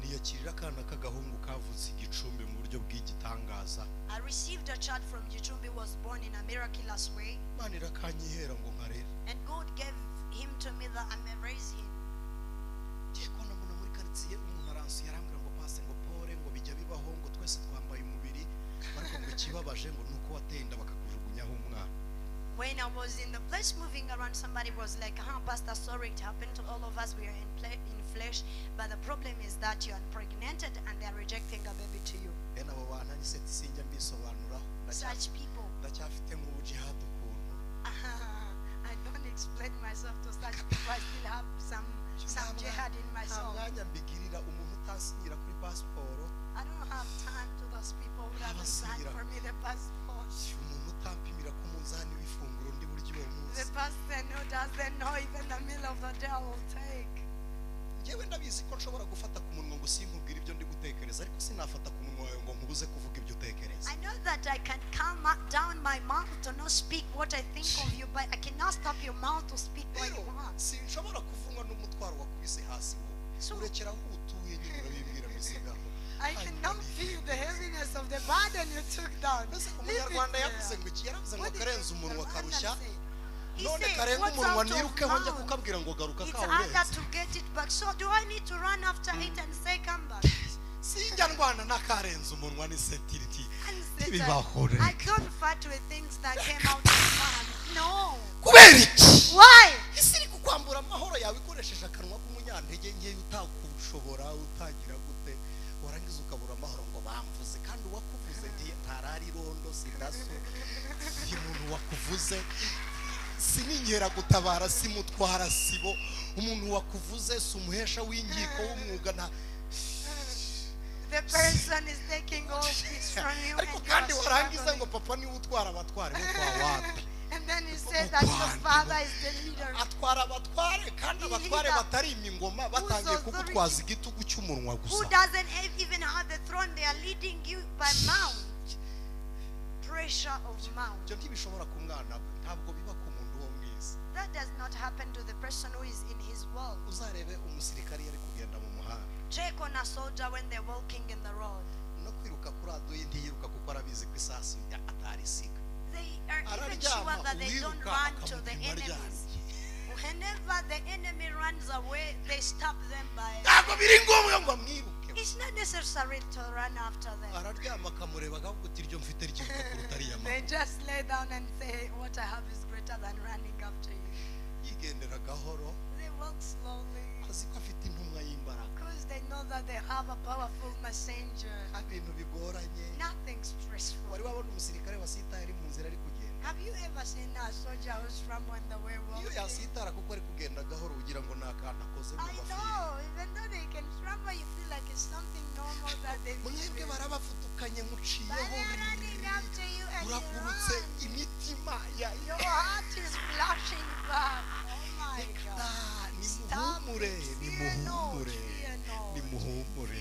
niyakirira akana k'agahungu kavutse igicumbi mu buryo bw'igitangaza. I received a child from Gicumbi, was born in a miraculous way, Imana irakanyihera ngo nkarere. and God gave him to me that I may raise him. Ngiye kubona mbona muri karitsiye umuntu aransuye arambwira ngo pase ngo pore ngo bijya bibaho ngo twese twambaye umubiri, ariko ngo ikibabaje ngo nuko wateye inda bakakujugunyaho umwana. When I was in the place moving around, somebody was like, huh, Pastor, sorry, it happened to all of us. We are in flesh, but the problem is that you are pregnant and they are rejecting a baby to you. Bene abo bantu nanjye se sinjya mbisobanuraho. Such people. Ndacyafite nk'ubujihad ukuntu. I don't explain myself to such people. I still have some jihad in my Nta soul. mwanya mbigirira umuntu utansinyira kuri pasiporo. I don't have time to those people who haven't signed for me the passport. Umuntu utampimira ku munzani w'ifunguro ndi buryo uwo munsi. The person who doesn't know even the meal of the day I will take. Njyewe ndabizi ko nshobora gufata ku munwa ngo sinkubwire ibyo ndi gutekereza, ariko sinafata ku munwa wawe ngo nkubuze kuvuga ibyo utekereza. I know that I can calm down my mouth to not speak what I think of you, but I cannot stop your mouth to speak what Rero you want. sinshobora kuvunwa n'umutwaro wakubise hasi wowe. So- Urekera aho utuye nyine urabimbwira bisigaho. I cannot feel the heaviness of the burden you took down. Mbese Leave it umunyarwanda yavuze there. ngo iki? Yaravuze ngo What did karenze umunwa the karushya. Rwandan say? He None said, karenga "What's umunwa out of nirukeho njya mouth, kukabwira ngo garuka it's harder kawurenze. to get it back. So do I need to run after it and say, come back?" Sinjya ndwana n'akarenze umunwa ni setiriti. And Satan, Ntibibaho I reka. don't fight with things that came out of man. No. Kubera iki? Why? Isi iri kukwambura amahoro yawe ikoresheje akanwa k'umunyantege nkeya utakushobora utagira gute, warangiza ukabura amahoro ngo bamvuze, kandi uwakuvuze ntarari irondo si daso, si umuntu wakuvuze, si n'inkeragutabara, si mutwara sibo, umuntu wakuvuze si umuhesha w'inkiko w'umwuga nta. The person is taking all this from you. Ariko And you kandi are warangiza ngo struggling. papa niwe utwara abatwara bo kwa wapi? And then he said that your father is the leader. Atwara abatware kandi abatware batarima ingoma batangiye kugutwaza igitugu cy'umunwa Who gusa. doesn't even have the throne, they are leading you by mouth. Pressure of mouth. Ibyo ntibishobora ku mwana, ntabwo biba ku muntu wo mu isi. That does not happen to the person who is in his world. Uzarebe umusirikari yari kugenda mu muhanda. Check on a soldier when they're walking in the road. No kwiruka kuri aduyi ntiyiruka kuko arabizi ko isasu atarisiga. They are even sure that they don't run to the enemies. Whenever the enemy runs away, they stop them by. Ntabwo biri ngombwa ngo amwiruke. It's not necessary to run after them. Araryama akamureba akavuga uti iryo mfite ryiruka kuruta ariya They maguru. just lay down and say, what I have is greater than running after you. Yigendera gahoro. They walk slowly. Azi ko afite intumwa y'imbaraga. Because they know that they have a powerful messenger. Ibintu bigoranye. Nothing stressful. Wari wabona umusirikare wasitaye ari mu nzira ari kugenda. Have you ever seen a soldier who's from on the way walking? Iyo yasitara kuko ari kugenda gahoro ugira ngo ni akantu akoze mu I bafiri. know, even though they can tremble, you feel like it's something normal that they Mwebwe do. barabafutukanye But muciyeho they're running after you and you uragurutse run. imitima ya Your heart is flashing back. Oh my God. Nimuhumure, nimuhumure, nimuhumure.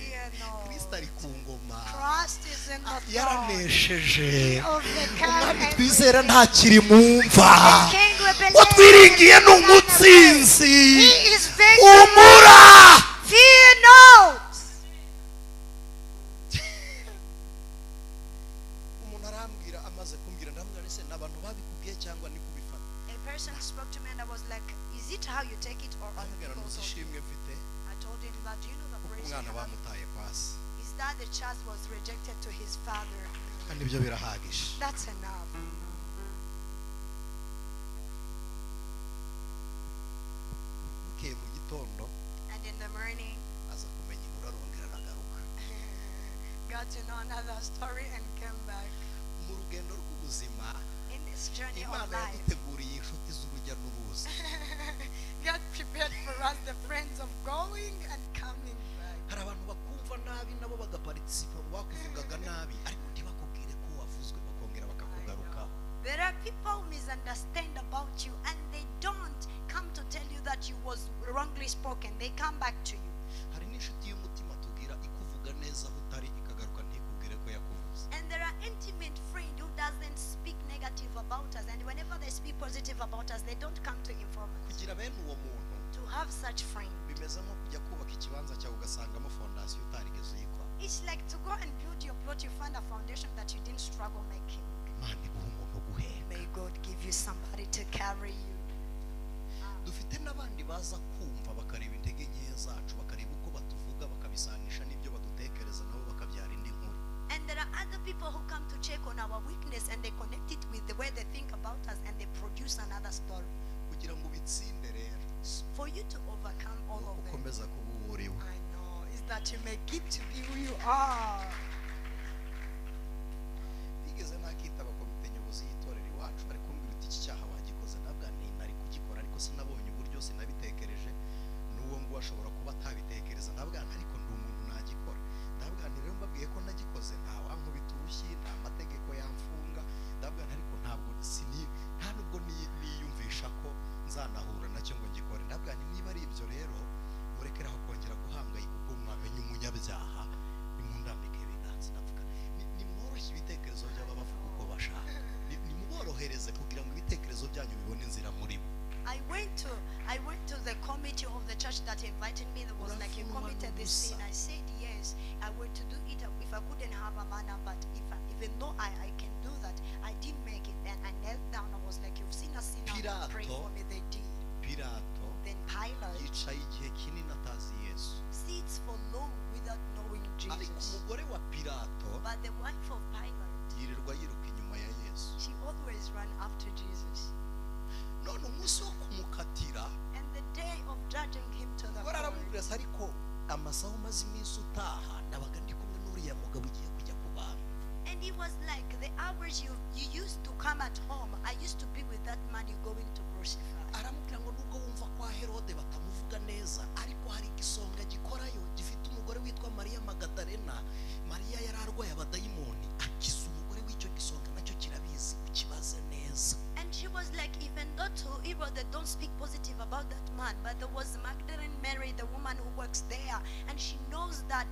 Kristo ari ku ngoma. Christ is in the throne. Yaranesheje. Overcome Umwami twizera everything. ntakiri mu mva. The king we believe Uwo twiringiye ni is not umutsinzi. afraid. He is victorious. Humura. Fear not. Umuntu arambwira amaze kumbwira ndamubwira ese n'abantu babikubwiye cyangwa ni kubifata. A person spoke to me and I was like, is it how you take it or other Arambwira people ntuzi told you? ishimwe mfite I told him that, do you know the kuko praise you umwana have? bamutaye kwa se. Is that the child was rejected to his father. Kandi ibyo birahagije. That's enough. Bukeye mu gitondo And in the morning, aza kumenya inkuru arongera aragaruka. got to know another story and came back. Mu rugendo rw'ubuzima In this journey of Imana life, yaduteguriye inshuti z'urujya n'uruza. God prepared for us the friends of going and coming back. Hari abantu bakumva nabi nabo bagaparticipa bakuvugaga nabi ariko ntibakubwire ko wavuzwe bakongera bakakugarukaho. There are people who misunderstand about you and they don't come to tell you that you was wrongly spoken. They come back to you. Hari n'inshuti y'umutima tubwira ikuvuga neza aho utari ikagaruka ntikubwire ko yakuvuze. And there are intimate friend who doesn't speak negative about us, and whenever they speak positive about us, they don't come to inform us. Kugira bene uwo muntu To have such friend, bimeze nko kujya kubaka ikibanza cyawe ugasangamo fondasiyo utarigeze uyikora. it's like to go and build your plot, you find a foundation that you didn't struggle making. Imana iguha umuntu uguheka. May God give you somebody to carry you. Dufite n'abandi baza kumva bakareba intege nkeya zacu bakareba uko batuvuga bakabisanisha n'ibyo badutekereza nabo bakabyara indi nkuru. And there are other people who come to check on our weakness and they connect it with the way they think about us and they produce another story. Kugira ngo ubitsinde rero For you to overcome all of them. ukomeza kuba uwo uriwe. I know, is that you may keep to be who you are. Nigeze nakitaba komite nyobozi y'itorero iwacu bari kumbwira uti iki cyaha wagikoze nabwa nti nari kugikora ariko sinabonye uburyo sinabitekereje n'uwo nguwo ashobora kuba atabitekereza nabwa nti ariko ndi umuntu nagikora ndabwa nti rero mbabwiye ko nagikoze nta wankubita urushyi nta mategeko yamfunga ndabwa nti ariko ntabwo nta nubwo niyumvisha ko nzanahura nacyo ngo ngikore ndabwa nti niba ari ibyo rero murekeraho kongera guhangayika ubwo mwamenye umunyabyaha nimundambike ibiganza ndavuga nimworoshye ibitekerezo by'aba bavuga uko bashaka nimuborohereze kugira ngo ibitekerezo byanyu bibone inzira muri bo. I went to the committee of the church that invited me. There was like, you committed this sin. I said yes, I were to do it if I couldn't have a manner, but if I, even though I can do that, I didn't make it. Then I knelt down. I was like, you've seen a sinner, pray for me. They did. Pilato Then Pilate yicaye igihe kinini atazi Yesu. sits for long without knowing Ariko Jesus. umugore wa Pilato But the wife of Pilate, yirirwa yiruka inyuma ya Yesu. she always ran after Jesus. None umunsi wo kumukatira And the day of judging him to the umugore court, aramubwira ati ariko amasaha umaze iminsi utaha nabaga ndi kumwe n'uriya mugabo ugiye kujya kubamba. And he was like, the hours you used to come at home, I used to be with that man you're going to crucify. Aramubwira ngo nubwo wumva kwa Herode batamuvuga neza ariko hari igisonga gikorayo gifite umugore witwa Mariya Magadalena. Mariya yari arwaye abadayimoni akiza umugore w'icyo gisonga nacyo kirabizi ukibaze neza. And she was They don't speak positive about that man. But there was Magdalene Mary, the woman who works there, and she knows that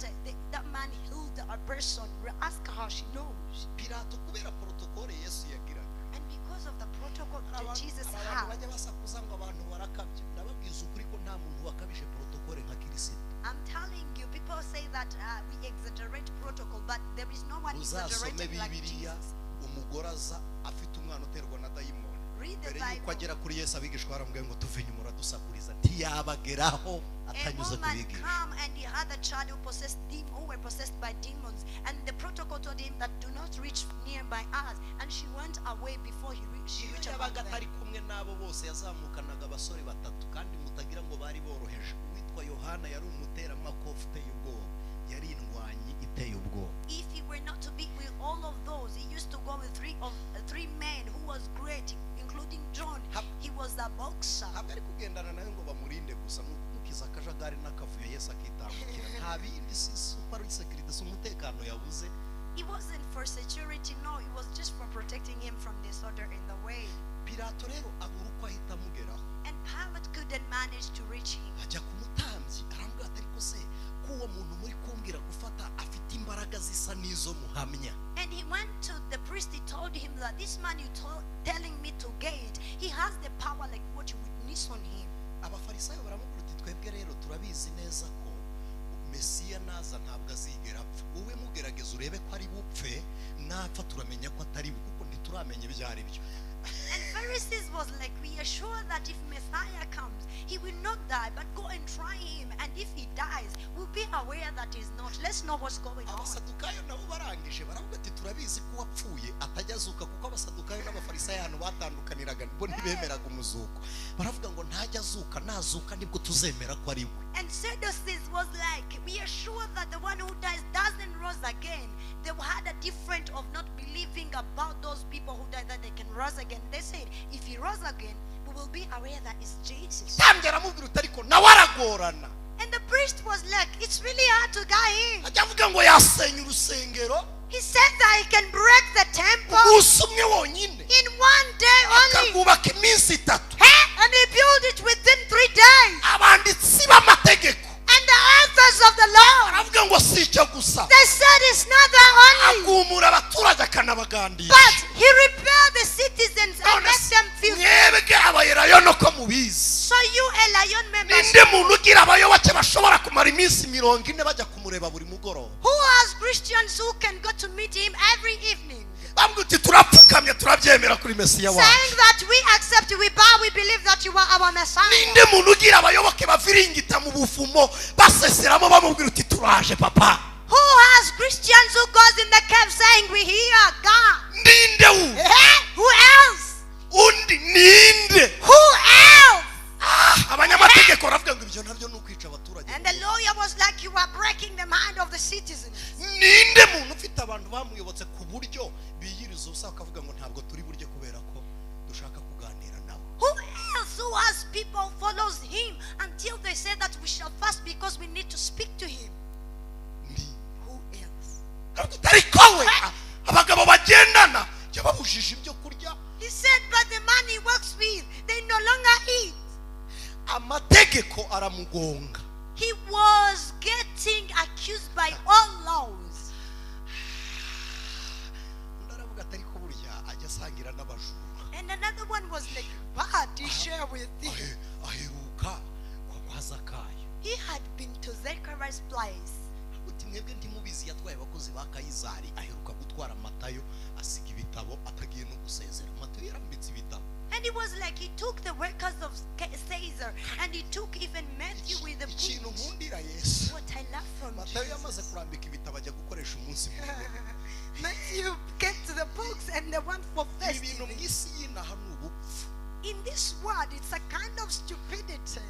that man healed a person. Ask her, she knows. Pilato kubera protocole Yesu yagiraga. And because of the protocol that Jesus Hari abantu had, bajya basakuza ngo abantu barakabye. Ndababwiza ukuri ko nta muntu wakabije protocole nka Kirisito. I'm telling you, people say that we exaggerate protocol, but there is no one Uzasome exaggerating like Bibiliya, Jesus. umugore aza afite umwana uterwa na dayimoni. Read the Mbere y'uko Bible. agera kuri Yesu, abigishwa baramubwiye ngo tuve inyuma uradusakuriza. Ntiyabageraho A atanyuze ku woman bigishwa. come and he had a child who possessed who were possessed by demons, and the protocol told him that do not reach nearby us, and she went away before she Iyo reached yabaga among them. atari kumwe n'abo bose, yazamukanaga abasore batatu, kandi mutagira ngo bari boroheje. Uwitwa Yohana yari umuteramakofe uteye ubwoba, yari indwanyi iteye ubwoba. If he were not to be with all of those, he used to go with three men who was great, including John. He was a boxer. Ntabwo ari kugendana nawe ngo bamurinde gusa, ni ukumukiza akajagari n'akavuyo, Yesu akitambukira. Nta bindi, si uko ari sécurité, si umutekano yabuze. It wasn't for security, no, it was just for protecting him from disorder in the way. Pilato rero abura uko ahita amugeraho. And Pilate couldn't manage to reach him. Ajya ku mutambyi, arambwira ati: "Ariko se ko uwo muntu muri kumbwira gufata afite imbaraga zisa n'izo muhamya?" And he went to the priest. He told him that this man you told, telling me to get, he has the power like what you witness on him. Abafarisayo baramubwira uti: "Twebwe rero turabizi neza ko Mesiya naza ntabwo azigera apfa. Wowe mugerageza urebe ko ari bupfe. Napfa turamenya ko atari we, kuko ntituramenya ibyo ari byo." And Pharisees was like, "We are sure that if Messiah comes, he will not die, but go and try him. And if he dies, we'll be aware that he's not. Let's know what's going on." Abasadukayo nabo barangije baravuga ati: "Turabizi ko uwapfuye atajya azuka," kuko abasadukayo n'abafarisayo ahantu batandukaniraga bo ntibemeraga umuzuko. Baravuga ngo ntajya azuka, nazuka nibwo tuzemera ko ari we. And Sadducees was like, "We are sure that the one who dies doesn't rise again." They had a different of not believing about those people who died that they can rise again. They said, "If he rose again, we will be aware that it's Jesus." Tambye aramubwira uti: "Ariko nawe aragorana." And the priest was like, "It's really hard to get him." Ajya avuga ngo yasenya urusengero He said that he can break the temple umunsi umwe wonyine, in one day only. akarwubaka iminsi 3. Hey, and he built it within 3 days. Abanditsi b'amategeko And the authors of the law, baravuga ngo si icyo gusa, they said it's not that only. agumura abaturage akanabagandisha. But he rebelled the citizens and None made se them feel. mwebwe abayerayono ko mubizi, So you, Elion members, ninde muntu ugira abayoboke bashobora kumara iminsi 40 bajya kumureba buri mugoroba? who has Christians who can go to meet him every evening? Bambwira uti: "Turapfukamye, turabyemera kuri Mesiya wacu." Saying that we accept, we bow, we believe that you are our Messiah. Ninde muntu ugira abayoboke baviringita mu buvumo baseseramo bamubwira uti: "Turaje papa"? Who has Christians who goes in the cave saying we hear God? Ninde wu Eh? Who else? Undi ninde? Who else? Abanyamategeko baravuga ngo ibyo nabyo ni ukwica abaturage. And the lawyer was like, "You are breaking the mind of the citizens." Ninde muntu ufite abantu bamuyobotse ku buryo biyiriza ubusa bakavuga ngo ntabwo turi burye kubera ko dushaka kuganira nabo? Who else who has people follows him until they say that we shall fast because we need to speak to him? Ni Who else? Ariko we abagabo bagendana yababujije ibyo kurya. He said, but the man he works with, they no longer eat. Amategeko aramugonga. He was getting accused by all laws. Undi aravuga ati: "Ariko burya ajya asangira n'abajura." And another one was like, but he share with him. Aheruka kwa Zakayo. He had been to Zechariah's place. Uti: "Mwebwe ntimubizi, yatwaye abakozi ba Kayizari, aheruka gutwara Matayo, asiga ibitabo atagiye no gusezera." Matayo yarambitse ibitabo. And he was like, he took the workers of Caesar and he took even Matthew with the Ikintu books. nkundira Yesu, What I love from Matayo yamaze Jesus. Kurambika ibitabo ajya gukoresha umunsi mukuru. Matthew kept the books and the one for Ibi bintu mu festivity. Isi y'inaha ni ubupfu. In this world, it's a kind of stupidity.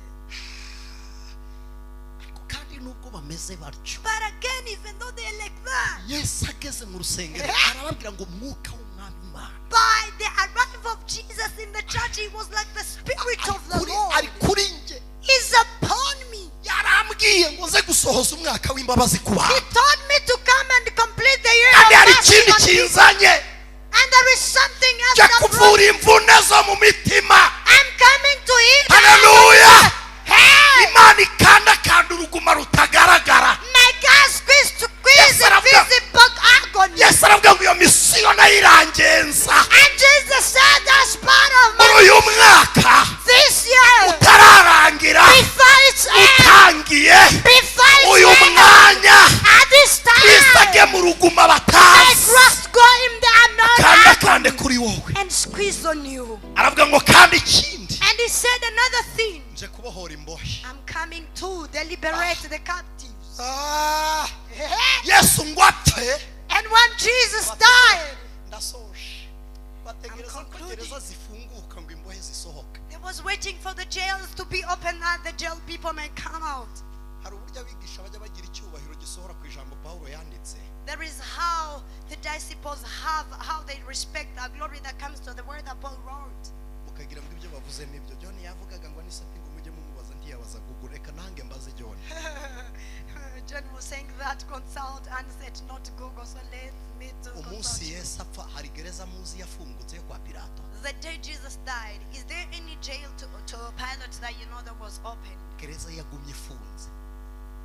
Ariko kandi nubwo bameze batyo, But again, even though they're like that, Yesu ageze mu rusengero arababwira ngo umwuka w'Umwami Imana by the arrival of Jesus in the church, he was like the Spirit of the Lord ari kuri njye, is upon me. Yarambwiye ngo nze gusohoza umwaka w'imbabazi ku He bantu. told me to come and complete the year Kandi of hari mercy ikindi on people. kinzanye. And there is something else Nje that brought kuvura imvune zo mu mitima. I'm coming to heal. Haleluya. Hey! Imana ikandakanda uruguma rutagaragara. My God squeeze to squeeze Yes, Aravuga. invisible agony. Yesu aravuga ngo iyo misiyo nayo irangenza. And Jesus said that's part of Muri my uyu mwaka this year. utararangira, Before it's end. utangiye Before it's uyu end. mwanya, At this Kristo time. ajye mu ruguma My batazi, Christ go in the unknown kandakande kuri wowe. and squeeze on you. Aravuga ngo kandi ikindi, And he said another thing. nje kubohora imbohe. I'm coming to deliberate the captives. Ah, Yesu ngo apfe. And when Jesus died, Ndasoje. Bategereza ko I'm concluding. gereza zifunguka ngo imbohe zisohoke. they was waiting for the jails to be opened that the jail people may come out. Hari uburyo abigisha bajya bagira icyubahiro gisohora ku ijambo Pawulo yanditse. There is how the disciples have, how they respect the glory that comes to the word that Paul wrote. Mukagira ngo ibyo bavuze nibyo. John yavugaga ngo anisati ngo mujye mumubaza, ntiyabaza Google, reka nange mbaze John. John was saying that consult and said not Google, so let me to consult Umunsi you. Yesu apfa, hari gereza muzi yafungutse yo kwa Pilato? The day Jesus died, is there any jail to Pilate that you know that was open? Gereza yagumye ifunze.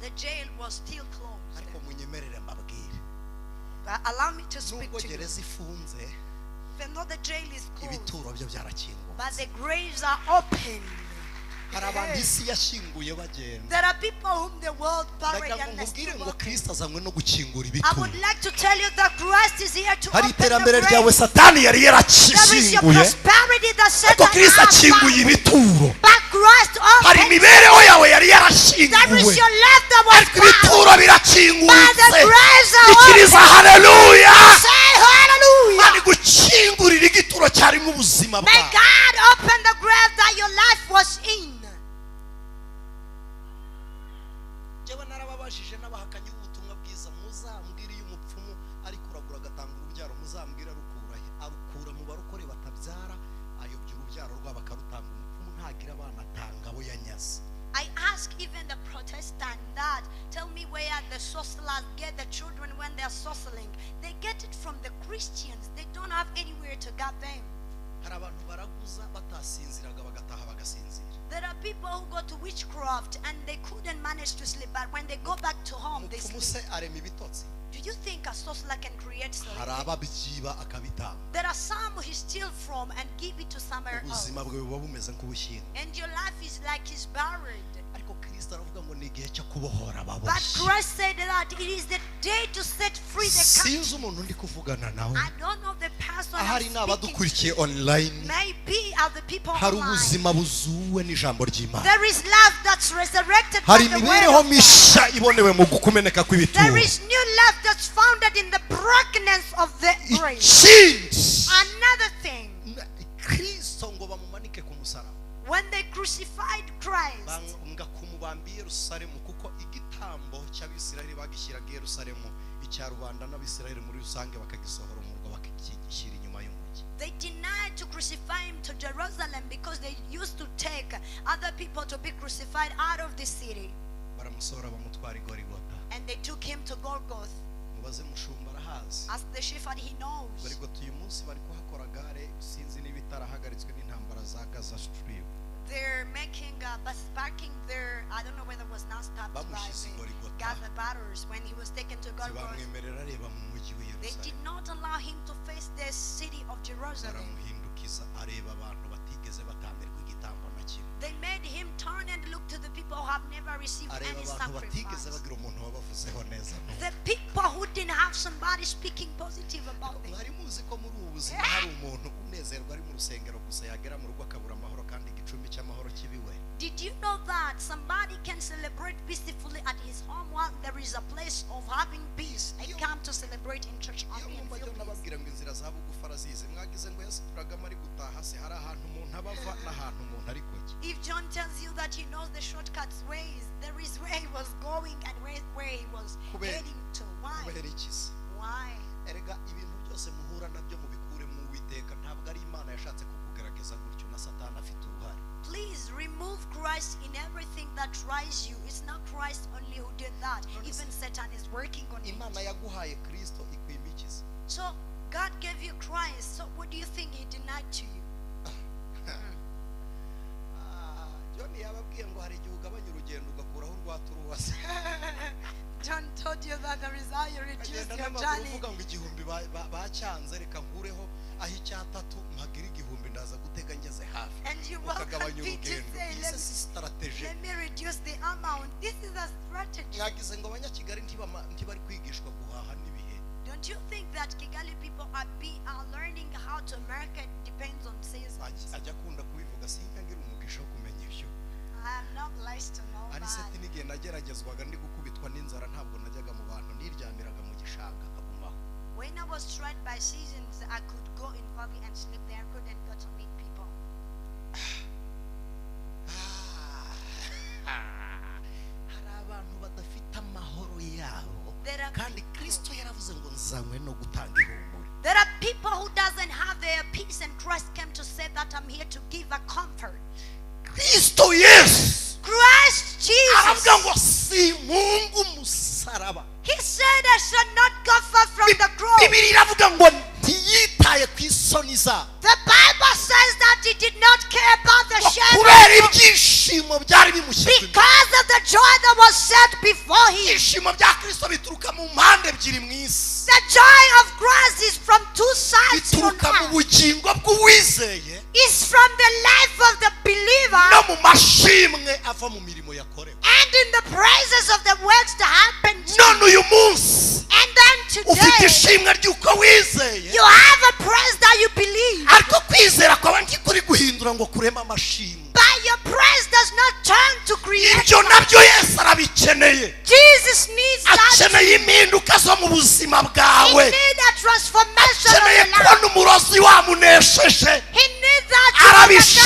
The jail was still closed. Ariko munyemerere mbabwire, But allow me to speak nubwo to you. gereza ifunze, Even though the jail is closed, ibituro byo byarakinguwe. but the graves are open. Hari abantu isi yashyinguye bagenda. There are people whom the world buried Ndagira ngo and they're nkubwire still ngo walking. Kristo azanywe no gukingura I ibituro. would like to tell you that Christ is here to Hari open the iterambere ryawe grave. Satani yari There is your yarashyinguye, prosperity that ariko Satan Kristo has akinguye found. ibituro. But Christ Hari opened. imibereho yawe yari There is yarashyinguwe, your life that was ariko found. ibituro But the birakingutse. graves are Ikiriza open. haleluya. Say hallelujah. Imana igukingurira igituro cyarimo ubuzima May bwawe. God open the grave that your life was in. Njyewe narababajije n'abahakanyi b'ubutumwa bwiza, muzambwire iyo umupfumu ari kuragura agatanga urubyaro, muzambwire arukura he? Arukura mu barokore batabyara, ayobya urubyaro rwabo akarutanga. Umupfumu ntagira abana, atanga abo yanyaze. I ask even the Protestant that tell me where the sorcerers get the children when they are sorcering. They get it from the Christians. They don't have anywhere to get them. Hari abantu baraguza batasinziraga bagataha bagasinzira. There are people who go to witchcraft and they couldn't manage to sleep, but when they go back to home, they Umupfumu se sleep. arema ibitotsi? Do you think a sorcerer can create Hari sleep? ababyiba akabitanga. There are some who steal from and give it to somewhere else. Ubuzima bwe buba bumeze nk'ubushyingo. And your life is like it's buried. Ariko Kristo aravuga ngo ni igihe cyo kubohora But ababoshye. Christ said that it is the day to set free the captive. Sinzi umuntu ndi kuvugana nawe. I don't know the person I'm Ahari ni speaking abadukurikiye to. online. Maybe are the people Hari online. ubuzima buzuwe n'ijambo ry'Imana. There is love that's resurrected by Hari the word imibereho of God. mishya ibonewe mu kumeneka kw'ibituro. There is new love that's founded in the brokenness of the grave. Ikindi, Another thing, Kristo ngo bamumanike ku musaraba, when they crucified Christ, banga kumubamba i Yerusalemu, kuko igitambo cy'Abisirayeli bagishyiraga i Yerusalemu, icya rubanda n'Abisirayeli muri rusange bakagisohora umurwa bakagishyira inyuma y'umujyi. they denied to crucify him to Jerusalem because they used to take other people to be crucified out of the city. Baramusohora bamutwara i Gorigota. And they took him to Golgotha. Mubaze mushumba arahazi. As the shepherd, he knows. Gorigota uyu munsi bari kuhakora gare, sinzi niba itarahagaritse n'intambara za Gaza Strip. They're making bus parking there. I don't know whether it was not stopped by Bamushyize i the Golgotha. Gaza batters when he was taken to Golgotha. Ntibamwemerera areba mu mujyi w'i They did Yerusalemu. not allow him to face the city of Jerusalem. Baramuhindukiza areba abantu batigeze batambirwa igitambo na kimwe. They made him turn and look to the people who have never received Areba any abantu batigeze sacrifice. bagira umuntu wabavuzeho neza n'umwe. The people who didn't have somebody speaking positive about them. Mwari muzi ko muri ubu buzima hari umuntu unezerwa ari mu rusengero gusa, yagera mu rugo akabura amahoro, kandi igicumbi cy'amahoro kibiwe? Did you know that somebody can celebrate peacefully at his home while there is a place of having peace? I come to celebrate in church Iyo only and mwumva feel jya peace. nababwira ngo inzira za bugufi arazizi, mwagize ngo yasituragamo ari gutaha se? Hari ahantu umuntu aba ava n'ahantu umuntu ari kujya. If John tells you that he knows the shortcuts ways, there is where he was going and where he was heading to. Why? Kubera iki se? Why? Erega ibintu byose muhura nabyo mubikuremo Uwiteka. Ntabwo ari Imana yashatse kukugerageza gutyo, na Satani afite uruhare. Please remove Christ in everything that tries you. It's not Christ only who did that. Even Satan is working on it. Imana yaguhaye Kristo ikwimikiza. So God gave you Christ. So what do you Bacyanze reka nkureho aho icyatatu mpagira 1000 ndaza gutega ngeze hafi And you will ukagabanya compete to urugendo. say, Iyi let, si strategy. let me reduce the amount. This is a strategy. Mwagize ngo abanyakigali ntibari kwigishwa guhaha n'ibihe. Don't you think that Kigali people are learning how to market depends on seasons? Ajya akunda kubivuga, sinyagira umugisha wo kumenya ibyo. I am not blessed to know Aniseti that. n'igihe nageragezwaga ndi gukubitwa n'inzara ntabwo najyaga mu bantu, niryamiraga mu gishanga nkagumaho. When I was tried by seasons, I could go in valley and sleep there. I couldn't go to meet people. Hari abantu badafite amahoro yabo There are kandi people, Kristo yaravuze ngo nzanywe no gutanga ihumure. there are people who doesn't have their peace, and Christ came to say that I'm here to give a comfort. Kristo Yesu Christ Jesus, aravuga ngo simpunga umusaraba. He said, I shall not go far from the cross. Bibiliya iravuga ngo ntiyitaye ku isoni zabo. The Bible says that he did not care about the Ngo shame kubera ibyishimo byari bimushyizwe imbere. because of the joy that was set before him. Ibyishimo bya Kristo bituruka mu mpande ebyiri mu isi. The joy of Christ is from two sides on Bituruka mu earth. bugingo bw'uwizeye It's from the life of the believer no mu mashimwe ava mu mirimo yakorewe. and in the praises of the works that happened. None uyu munsi And then ufite today, ishimwe ry'uko wizeye, you have a praise that you believe. ariko kwizera kwawe ntikuri guhindura ngo kurema amashimwe. But your praise does not turn to create. Ibyo nabyo Yesu arabikeneye. Jesus needs that. Akeneye impinduka zo mu buzima He bwawe. needs a transformation of Akeneye your life. kubona umurozi wamunesheje. He needs that.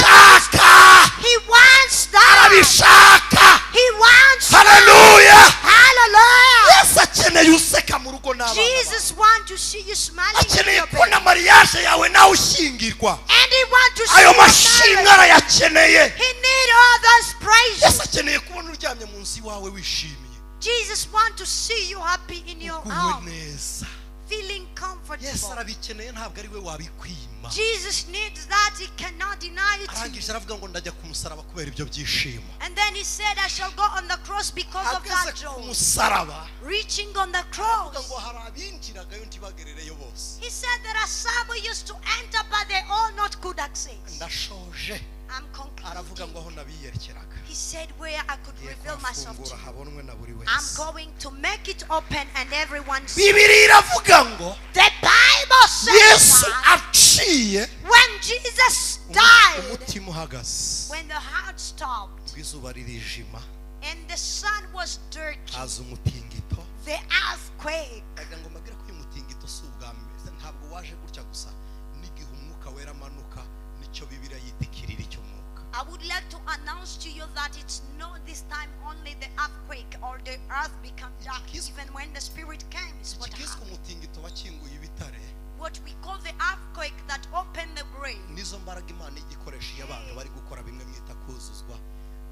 Arabishaka. He wants that. Arabishaka. He wants that. Haleluya. Hallelujah. Yesu akeneye useka mu rugo n'abana bawe. Jesus wants to see you smiling in Akeneye your bed. kubona mariage yawe nawe ushyingirwa. And he wants to see Ayo your mashimwe marriage. arayakeneye. He needs all those praises. Yesu akeneye kubona uryamye mu nzu iwawe wishimye, Jesus wants to see you happy in your uguwe home, neza. feeling Yesu comfortable. arabikeneye, ntabwo ari we wabikwima. Jesus needs that. He cannot deny it to Arangije you. aravuga ngo ndajya ku musaraba kubera ibyo byishimo. And then he said, I shall go on the cross because of Ageze that ku joy. musaraba Reaching on the aravuga cross. ngo hari abinjiragayo ntibagerereyo bose. He said there are some who used to enter, but they all not good access. Ndashoje. I'm Aravuga concluding. ngo aho nabiyerekeraga He said where I could ngiye reveal myself to kuhafungura you. habonwe na buri I'm wese. going to make it open and everyone see. Bibiliya iravuga ngo The Bible says Yesu that aciye when Jesus died, umutima uhagaze, when the heart stopped ngo izuba ririjima, and the sun was dark, haza umutingito. the earthquake. Ndagira ngo mbabwire ko uyu mutingito si ubwa mbere, ntabwo waje gutya gusa. N'igihe umwuka wera amanuka, nicyo Bibiliya yita ikiriri cy'umwuka. I would like to announce to you that it's not this time only the earthquake or the earth become dark. Even when the Spirit came, is what Ikiswe happened. umutingito wakinguye ibitare, What we call the earthquake that opened the grave. nizo mbaraga Imana ijya ikoresha iyo abantu bari gukora bimwe mwita kuzuzwa.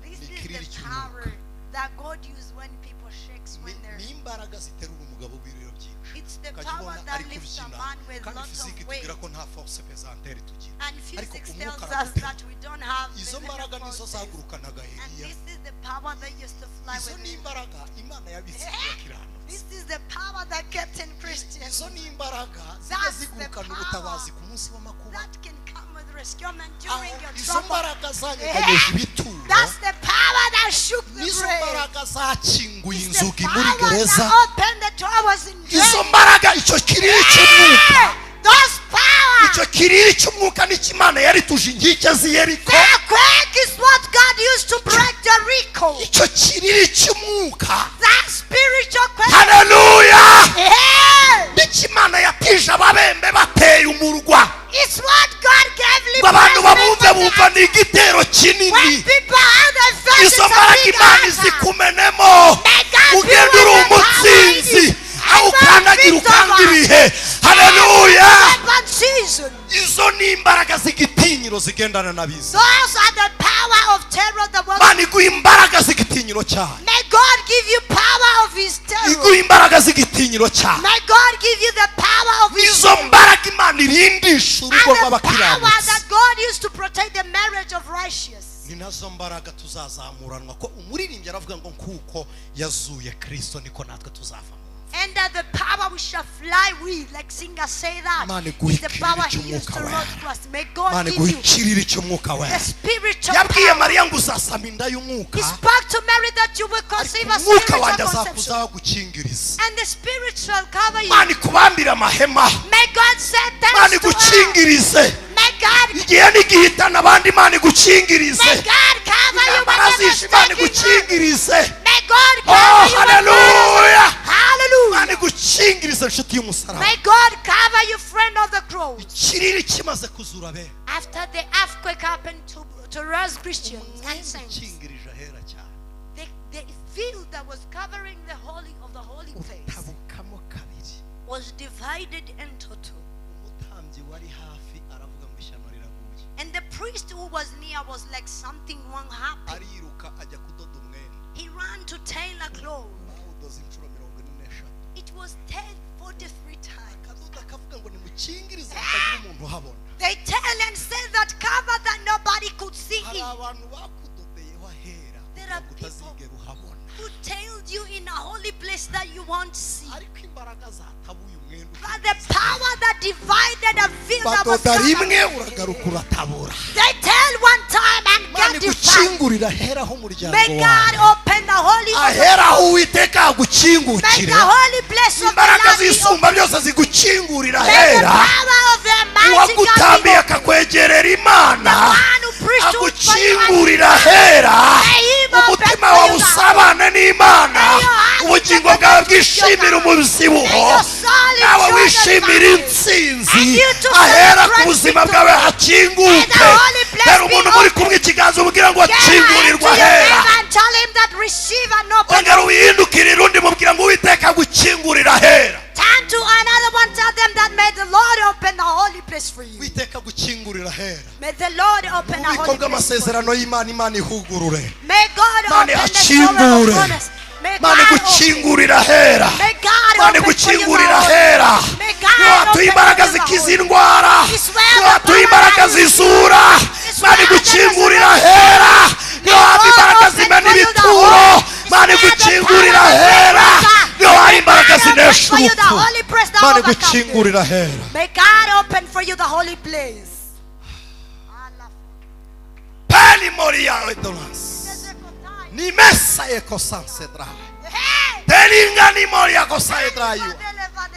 This Ni is ikiriri the cy'umwuka. power that God used when people shakes when Ni they're. ni imbaraga ziterura umugabo w'ibiro byinshi, It's the ukajya power ubona that ari lifts a kubyina, man with kandi lots fiziki of weight. itubwira ko nta force pesantere tugira, And ariko physics umwuka tells us araguterura. that we don't have Izo the mbaraga nizo forces. zagurukanaga And Eliya. this is the power that used to fly Izo with ni it. imbaraga Imana yabitse ku bakiranutsi. This is the power that kept in Christians. Izo ni imbaraga zijya That's the zigurukana power ubutabazi ku munsi w'amakuba. that can come with rescuement during Aho your izo trouble. mbaraga zanyeganyeje ibituro, That's the power that shook the nizo grave. mbaraga zakinguye It's the inzugi muri power gereza. that opened the doors in Izo jail. mbaraga, icyo kiriri cy'umwuka, Yeah! Those power. icyo kiriri cy'umwuka nicyo Imana yarituje inkike z'i Yeriko. The earthquake is what God used to break Jericho. Icyo kiriri cy'umwuka, That spiritual quake. haleluya, Yeah! nicyo Imana yatije ababembe bateye umurwa, It's what God gave ngo abantu babumve liberation. bumva ni igitero kinini. When people had their faith, Izo it's a mbaraga big Imana attack. izikumenemo, May God ugenda be uri with the power in umutsinzi, you. aho ukandagira ukanga ibihe. Haleluya. Seven season. Izo ni imbaraga z'igitinyiro zigendana n'abiza. Those are the power of terror that was. Imana iguha imbaraga z'igitinyiro cyayo. May God give you power of His terror. Iguha imbaraga z'igitinyiro cyayo. May God give you the power of His Izo mbaraga Imana irindisha urugo and the power rw'abakiranutsi, that God used to protect the marriage of righteous. ni nazo mbaraga tuzazamuranwa, ko umuririmbyi aravuga ngo nkuko yazuye Kristo niko natwe tuzava mu mva. And that the power we shall fly with, like singer say that, Imana is iguhe the ikirere power he used cy'umwuka to wera. run to us. May God Imana give iguhe you ikirere cy'umwuka the wera. spiritual Yabwiye power. Mariya ngo uzasama inda y'umwuka, He spoke to Mary that you will conceive a ariko umwuka spiritual wanjye conception. azakuzagukingiriza. And the spirit shall cover you. Imana ikubambire amahema, May God say Imana thanks to us. igukingirize. May God, Igihe nigihitana abandi, Imana igukingirize. may God cover you Intambara whenever zishe, Imana taking us. igukingirize. May God Oh, cover you. haleluya. Hallelujah. Imana igukingirize, nshuti y'umusaraba. May God cover you, friend of the cross. Ikiriri kimaze kuzura be, After the earthquake happened to us Christians and saints, ukingirije ahera cyane, the field that was covering the holy of the holy place utabukamo kabiri. was divided into two. Umutambyi wari hafi aravuga ngo ishyano riraguye. And the priest who was near was like, something wrong happened. Ariruka ajya kudoda umwenda. He ran to tailor clothes. Bawudoze inshuro 43. It was 1043 times. Akadoda akavuga ngo nimukingirize hatagira umuntu uhabona. They tell and say that cover that nobody could see Hari it. abantu bakudodeyeho ahera There are kugira ngo utazigera uhabona, Who tailed you in a holy place that you won't see. ariko imbaraga zatabuye umwenda But the power that divided a field that was badoda rimwe covered. uragaruka uratabura. They tell one time and Imana get divided. igukingurira ahera h'umuryango May God wawe, open the holy ahera aho Uwiteka May hagukingukire. the holy place of the Imbaraga Lord be open. zisumba byose zigukingurira May the ahera. power of the mighty God be Uwagutambiye open. akakwegerera Imana The one who preached to agukingurira ahera. May him open Umutima for wawe you, God. usabane n'Imana, May your heart ubugingo be bwawe connected to bwishimire your God. umubyibuho, May your soul nawe enjoy the wishimire family. intsinzi. And you too Ahera ku celebrate buzima victory. bwawe hakinguke. May the holy place Tera be umuntu muri open. kumwe ikiganza umubwira ngo Get ahead to akingurirwa your ahera. neighbor and tell him that receive and open. Ongera wihindukirire undi mubwira ngo Uwiteka agukingurira ahera. Turn to another one, tell them that may the Lord open the holy place for you. Uwiteka agukingurira ahera. May the Lord open a Ububiko holy place for you. bw'amasezerano y'Imana, Imana ihugurure. May God Imana open the store of ihakingure. promise. May Imana God open. igukingurira ahera. May God Imana open for you the igukingurira holy. ahera. May God Niho hatuye open imbaraga for you the zikiza holy. indwara, It's where niho the hatuye power imbaraga that is. zizura. It's Imana where the igukingurira resurrection. ahera. May Niho haba God imbaraga open zimena for you the ibituro. holy. It's Imana where the igukingurira power ahera. that breaks Niho hari May imbaraga God open zinesha for you the urupfu. holy place that Imana overcomes. igukingurira ahera. May God open for you the holy place. Peli moria redonance. Ni mesa ekosansedra. Hey! Telinga ni moria kosaedrayo.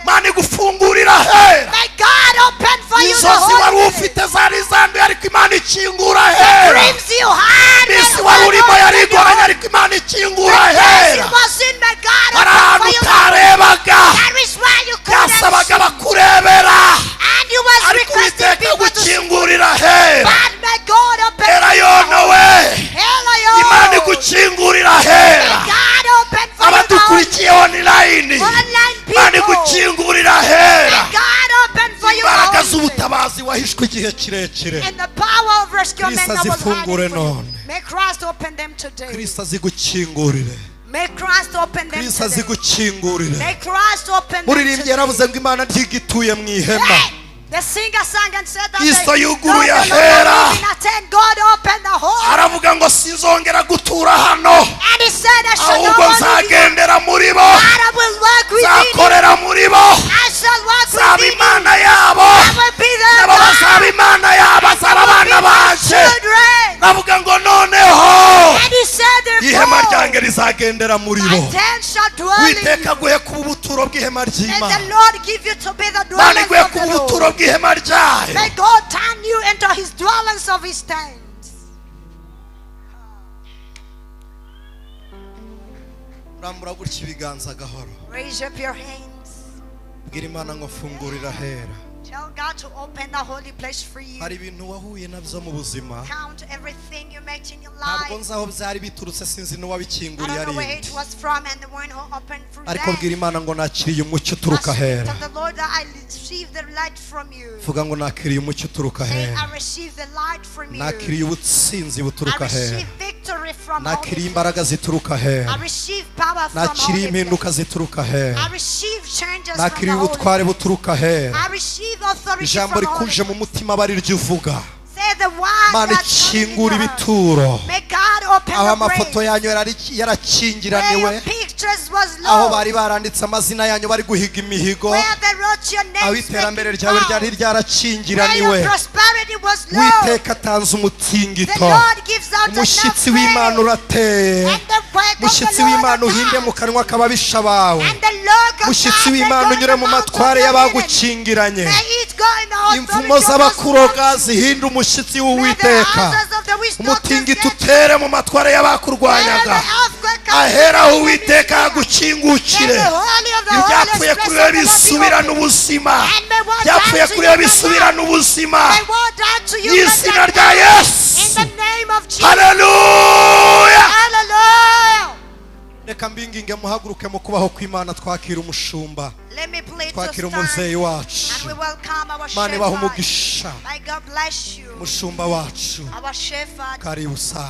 Imana igufungurira ahera. May God open for you the Inzozi wari holy place. ufite zari zanduye, ariko Imana ikingura ahera. Dreams you had, may Iminsi God wari urimo open yari your igoranye, holy ariko Imana ikingura The place ahera. you was in, may God Hari open ahantu for you the utarebaga, There is where you couldn't byasabaga see. bakurebera, And you was ariko requesting Uwiteka people to see. agukingurira ahera. But may God open Era for you the yono holy. we, Hello, Imana igukingurira ahera. May God open for you the holy. Abadukurikiye online, Online Imana people. igukingurira ahera. May God open for you the Imbaraga holy place. z'ubutabazi wahishwe igihe kirekire, And the power of rescue men Kristo that was azifungure hiding for you. none. May Christ open them today. Kristo azigukingurire. May Christ open them Kristo today. azigukingurire. May Christ open them Muririmbyi today. yaravuze ngo Imana ntigituye mu ihema. Hey! The singer sang and said that Kristo they, yuguruye no, no, ahera. no, no, no, God opened the hole. Aravuga ngo sinzongera gutura hano, And he said, I shall no ahubwo longer be here. nzagendera muri bo, God, I will work within you. nzakorera muri bo, I shall work nzaba within you. Imana yabo, I will be their nabo God. bazaba Imana yabo, bazaba I will abana be my banje. children. Ndavuga ngo noneho And he said, ihema therefore, ryanjye rizagendera muri my bo. tent shall dwell in Uwiteka you. aguhe kuba ubuturo bw'ihema And the ry'Imana. Lord give you to be the Imana dwellers iguhe of kuba the ubuturo Lord. bw'ihema ryayo. May God turn you into his dwellings of his tent. Rambura gutya ibiganza gahoro, Raise up your hands. bwira Imana ngo fungurira ahera. Tell God to open the holy place for you. Hari ibintu wahuye nabyo mu buzima, Count everything you met in your ntabwo life. nzi aho byari biturutse, sinzi I n'uwabikinguriye don't ari know where nde. it was from and the one who opened through Ariko them. bwira Imana ngo nakiriye umucyo uturuka I ahera. tell the Lord that I received the light from you. Vuga ngo nakiriye umucyo uturuka Say, ahera. I received the light from you. Nakiriye ubutsinzi I buturuka ahera. receive victory from holy Nakiriye place. imbaraga zituruka I ahera. receive power from Nakiriye holy impinduka place. zituruka ahera. I receive changes from the Nakiriye holy ubutware place. buturuka ahera. I receive authority Ijambo from holy rikuje mu place. mutima aba ari ryo uvuga. Say the word Imana that's coming in ikingura your heart. ibituro May God open aho the amafoto grave yanyu where yarakingiraniwe, your pictures victories was Aho low. bari baranditse amazina yanyu bari guhiga imihigo, Where they wrote your aho names, iterambere making ryawe vows. ryari Where ryarakingiraniwe, your prosperity was low. Witeka atanze The umutingito. Lord gives out Umushyitsi enough w'Imana rain. urateye. And the work of Mushyitsi the Lord w'Imana, uhinde mu attack. kanwa k'ababisha bawe. And the Lord of Mushyitsi God may w'Imana, go in unyure the mu mouth of matware your enemy. y'abagukingiranye. May it go in the authority Imvumo of those z'abakuroga who zihinde umushyitsi May the w'Uwiteka. houses of the witch doctors Umutingito get utere mu matware May y'abakurwanyaga, the earthquake come aheraho to the Uwiteka atmosphere. agukingukire. May the holy of the Ibyapfuye holiest kuri place we of the Lord be bisubirane opened. ubuzima. And may what Byapfuye died to kuri you we come bisubirane out. ubuzima May what died to you mu come izina back rya out. Yesu. In the name of Jesus. Haleluya. Hallelujah. Reka mbinginge muhaguruke mu kubaho kw'Imana, twakira umushumba, Let me plead to twakira stand umubyeyi wacu. and we welcome our Mana ibaha shepherd. umugisha. May God bless you. Umushumba wacu, Our shepherd. karibu sana.